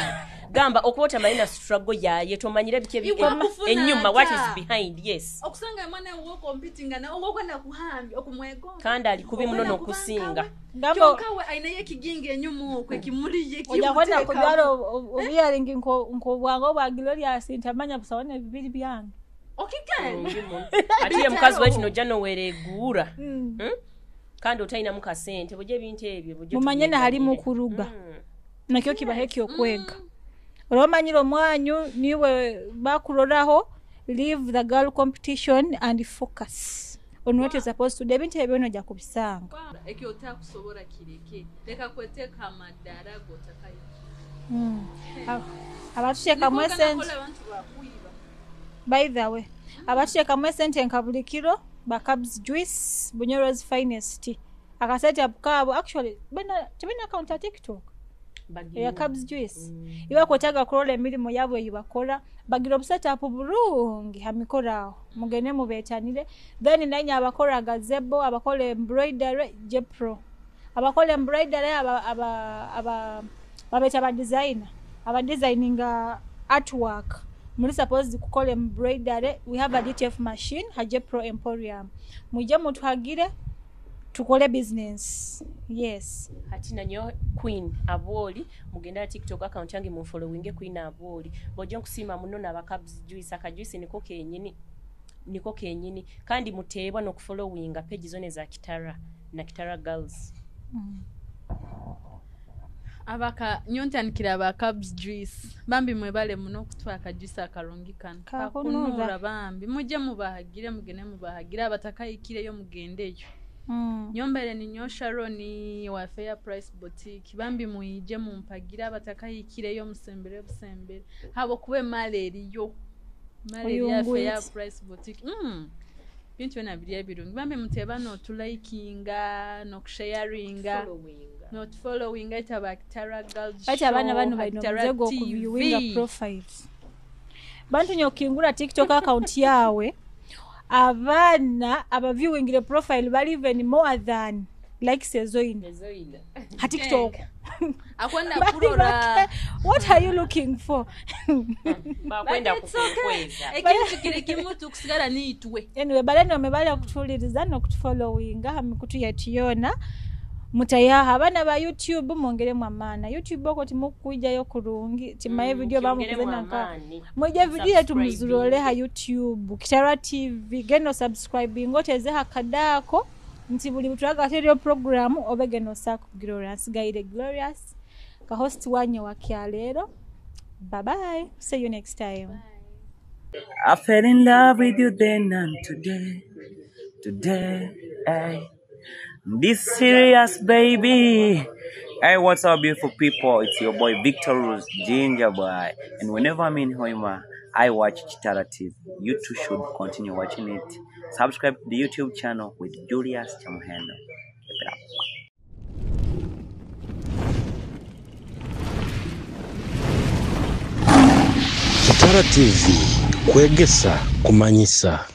gamba okuba otamanyi struggle yaye tomanyire biki Iwe akufuna enyuma what ata. is behind yes. Okusanga mwana wo competing na okwenda kuhambya okumwegomba. Kandi ali kubi muno Okwenda n'okusinga. kubanka we. Gamba Kyonka we ainayo ekiginga enyuma okwo ekimuliye ojja kwenda ekimuteekamu. kubyala obuyaringi nk'obwange obwa Glorious ntamanya busawo bibiri byange. Okigenda. Bulungi muno. Ate ye mukazi we kino ojja noweera eguura. Kandi otalinamu kasente bujja ebintu ebyo bujja Mumanye nahali tubyeganyire. mukuruga. Nakyo kibaho ekyokwega. Olwomanyire omwanyu niwe bakuroraho leave the girl competition and focus on what you're supposed to do. Ebintu ebyo byona ojja kubisanga. Ekyo otakusobola kireke. Leka kweteeka amadaala g'otakayikira. Abatuteekamu Niko esente. ganakola abantu bakuyiba. By the way, abatuteekamu esente nka buli kiro ba Cubs Juice, Bunyoro's Finest. Akasente apo kaabo actually bena tebina account ya TikTok. Bagirina. Eya Cubs Juice. Iwe kwetaaga kurola emirimu yaabwe eyibakora bagira obusetup bulungi ha mikoro aho mugende mubeetanire. Then nainye abakora gazebo, abakola embroidery Jepro. Abakola embroidery aba babeeta ba designer, aba designinga artwork. Muri supposed kukola embroidery, we have a DTF machine ha Jepro Emporium. Mujje mutuhagire tukole business. Yes. Ati nanyo Queen Abwoli mugenda ya TikTok account yange munfollowinge Queen Abwoli. Bojja nkusiima muno n'aba Cubs Juice aka juice niko kenyini. Niko kenyini kandi muteebwa n'okufollowinga page zone za Kitara na Kitara Girls. Abaka nyontandikira aba Cubs Juice. Bambi mwebale muno okutwa aka juice akarungi kano. Kakunura. Kakunura bambi. Mujje mubahagire mugende mubahagire abatakayikireyo mugendeyo. Nyombere ni nyo Sharon wa Fair Price Boutique. Bambi muyije mumpagire abatakayikireyo musembere busembere. Habo kube male eriyo. Male ya Oyungwitse. Fair Price Boutique. Bintu byonna biri ebirungi. Bambi muteeba n'otulayikinga, n'okusharinga. Followinga. Not following ita ba Kitara Girls Ati abaana bano Show, balina Kitara omuze gw'okuviewinga TV. profiles. Bantu nyokingula TikTok account yawe abaana abaviewingire profile bali even more than Likes ezoina Ezoina. Ha TikTok. Akwenda Bali kurora. What are you looking for? Bakwenda But it's okay. kukweza. Ekintu kiri kimu, tukusigala niitwe. Anyway, baleni wamebali okutuwuliriza n'okutufollowinga ha mikutu yetu yona. Mutayaha abaana ba YouTube, mwongeremu amaani. YouTube okwo timukwijayo kurungi, timaye video bamukuze Kyongeremu nanka. amaani. Mwije video yetu Subscribing. muzirole ha YouTube Kitara TV, genda osubscribing, oteze hakadaako nti buli butulaga ateriyo programu obe genda osakugira. Nsigaire Glorious, ka host wanye wa kyaleero. Bye bye, see you next time. I fell in love with you then and today, today, hey. This serious, baby. Hey, what's up, beautiful people? It's your boy Victor Rose, Ginger Boy. And whenever I'm in Hoima, I watch Chitara TV. You too should continue watching it. Subscribe to the YouTube channel with Julius Chamuhendo. Keep it up. Kitara TV, kwegesa kumanyisa.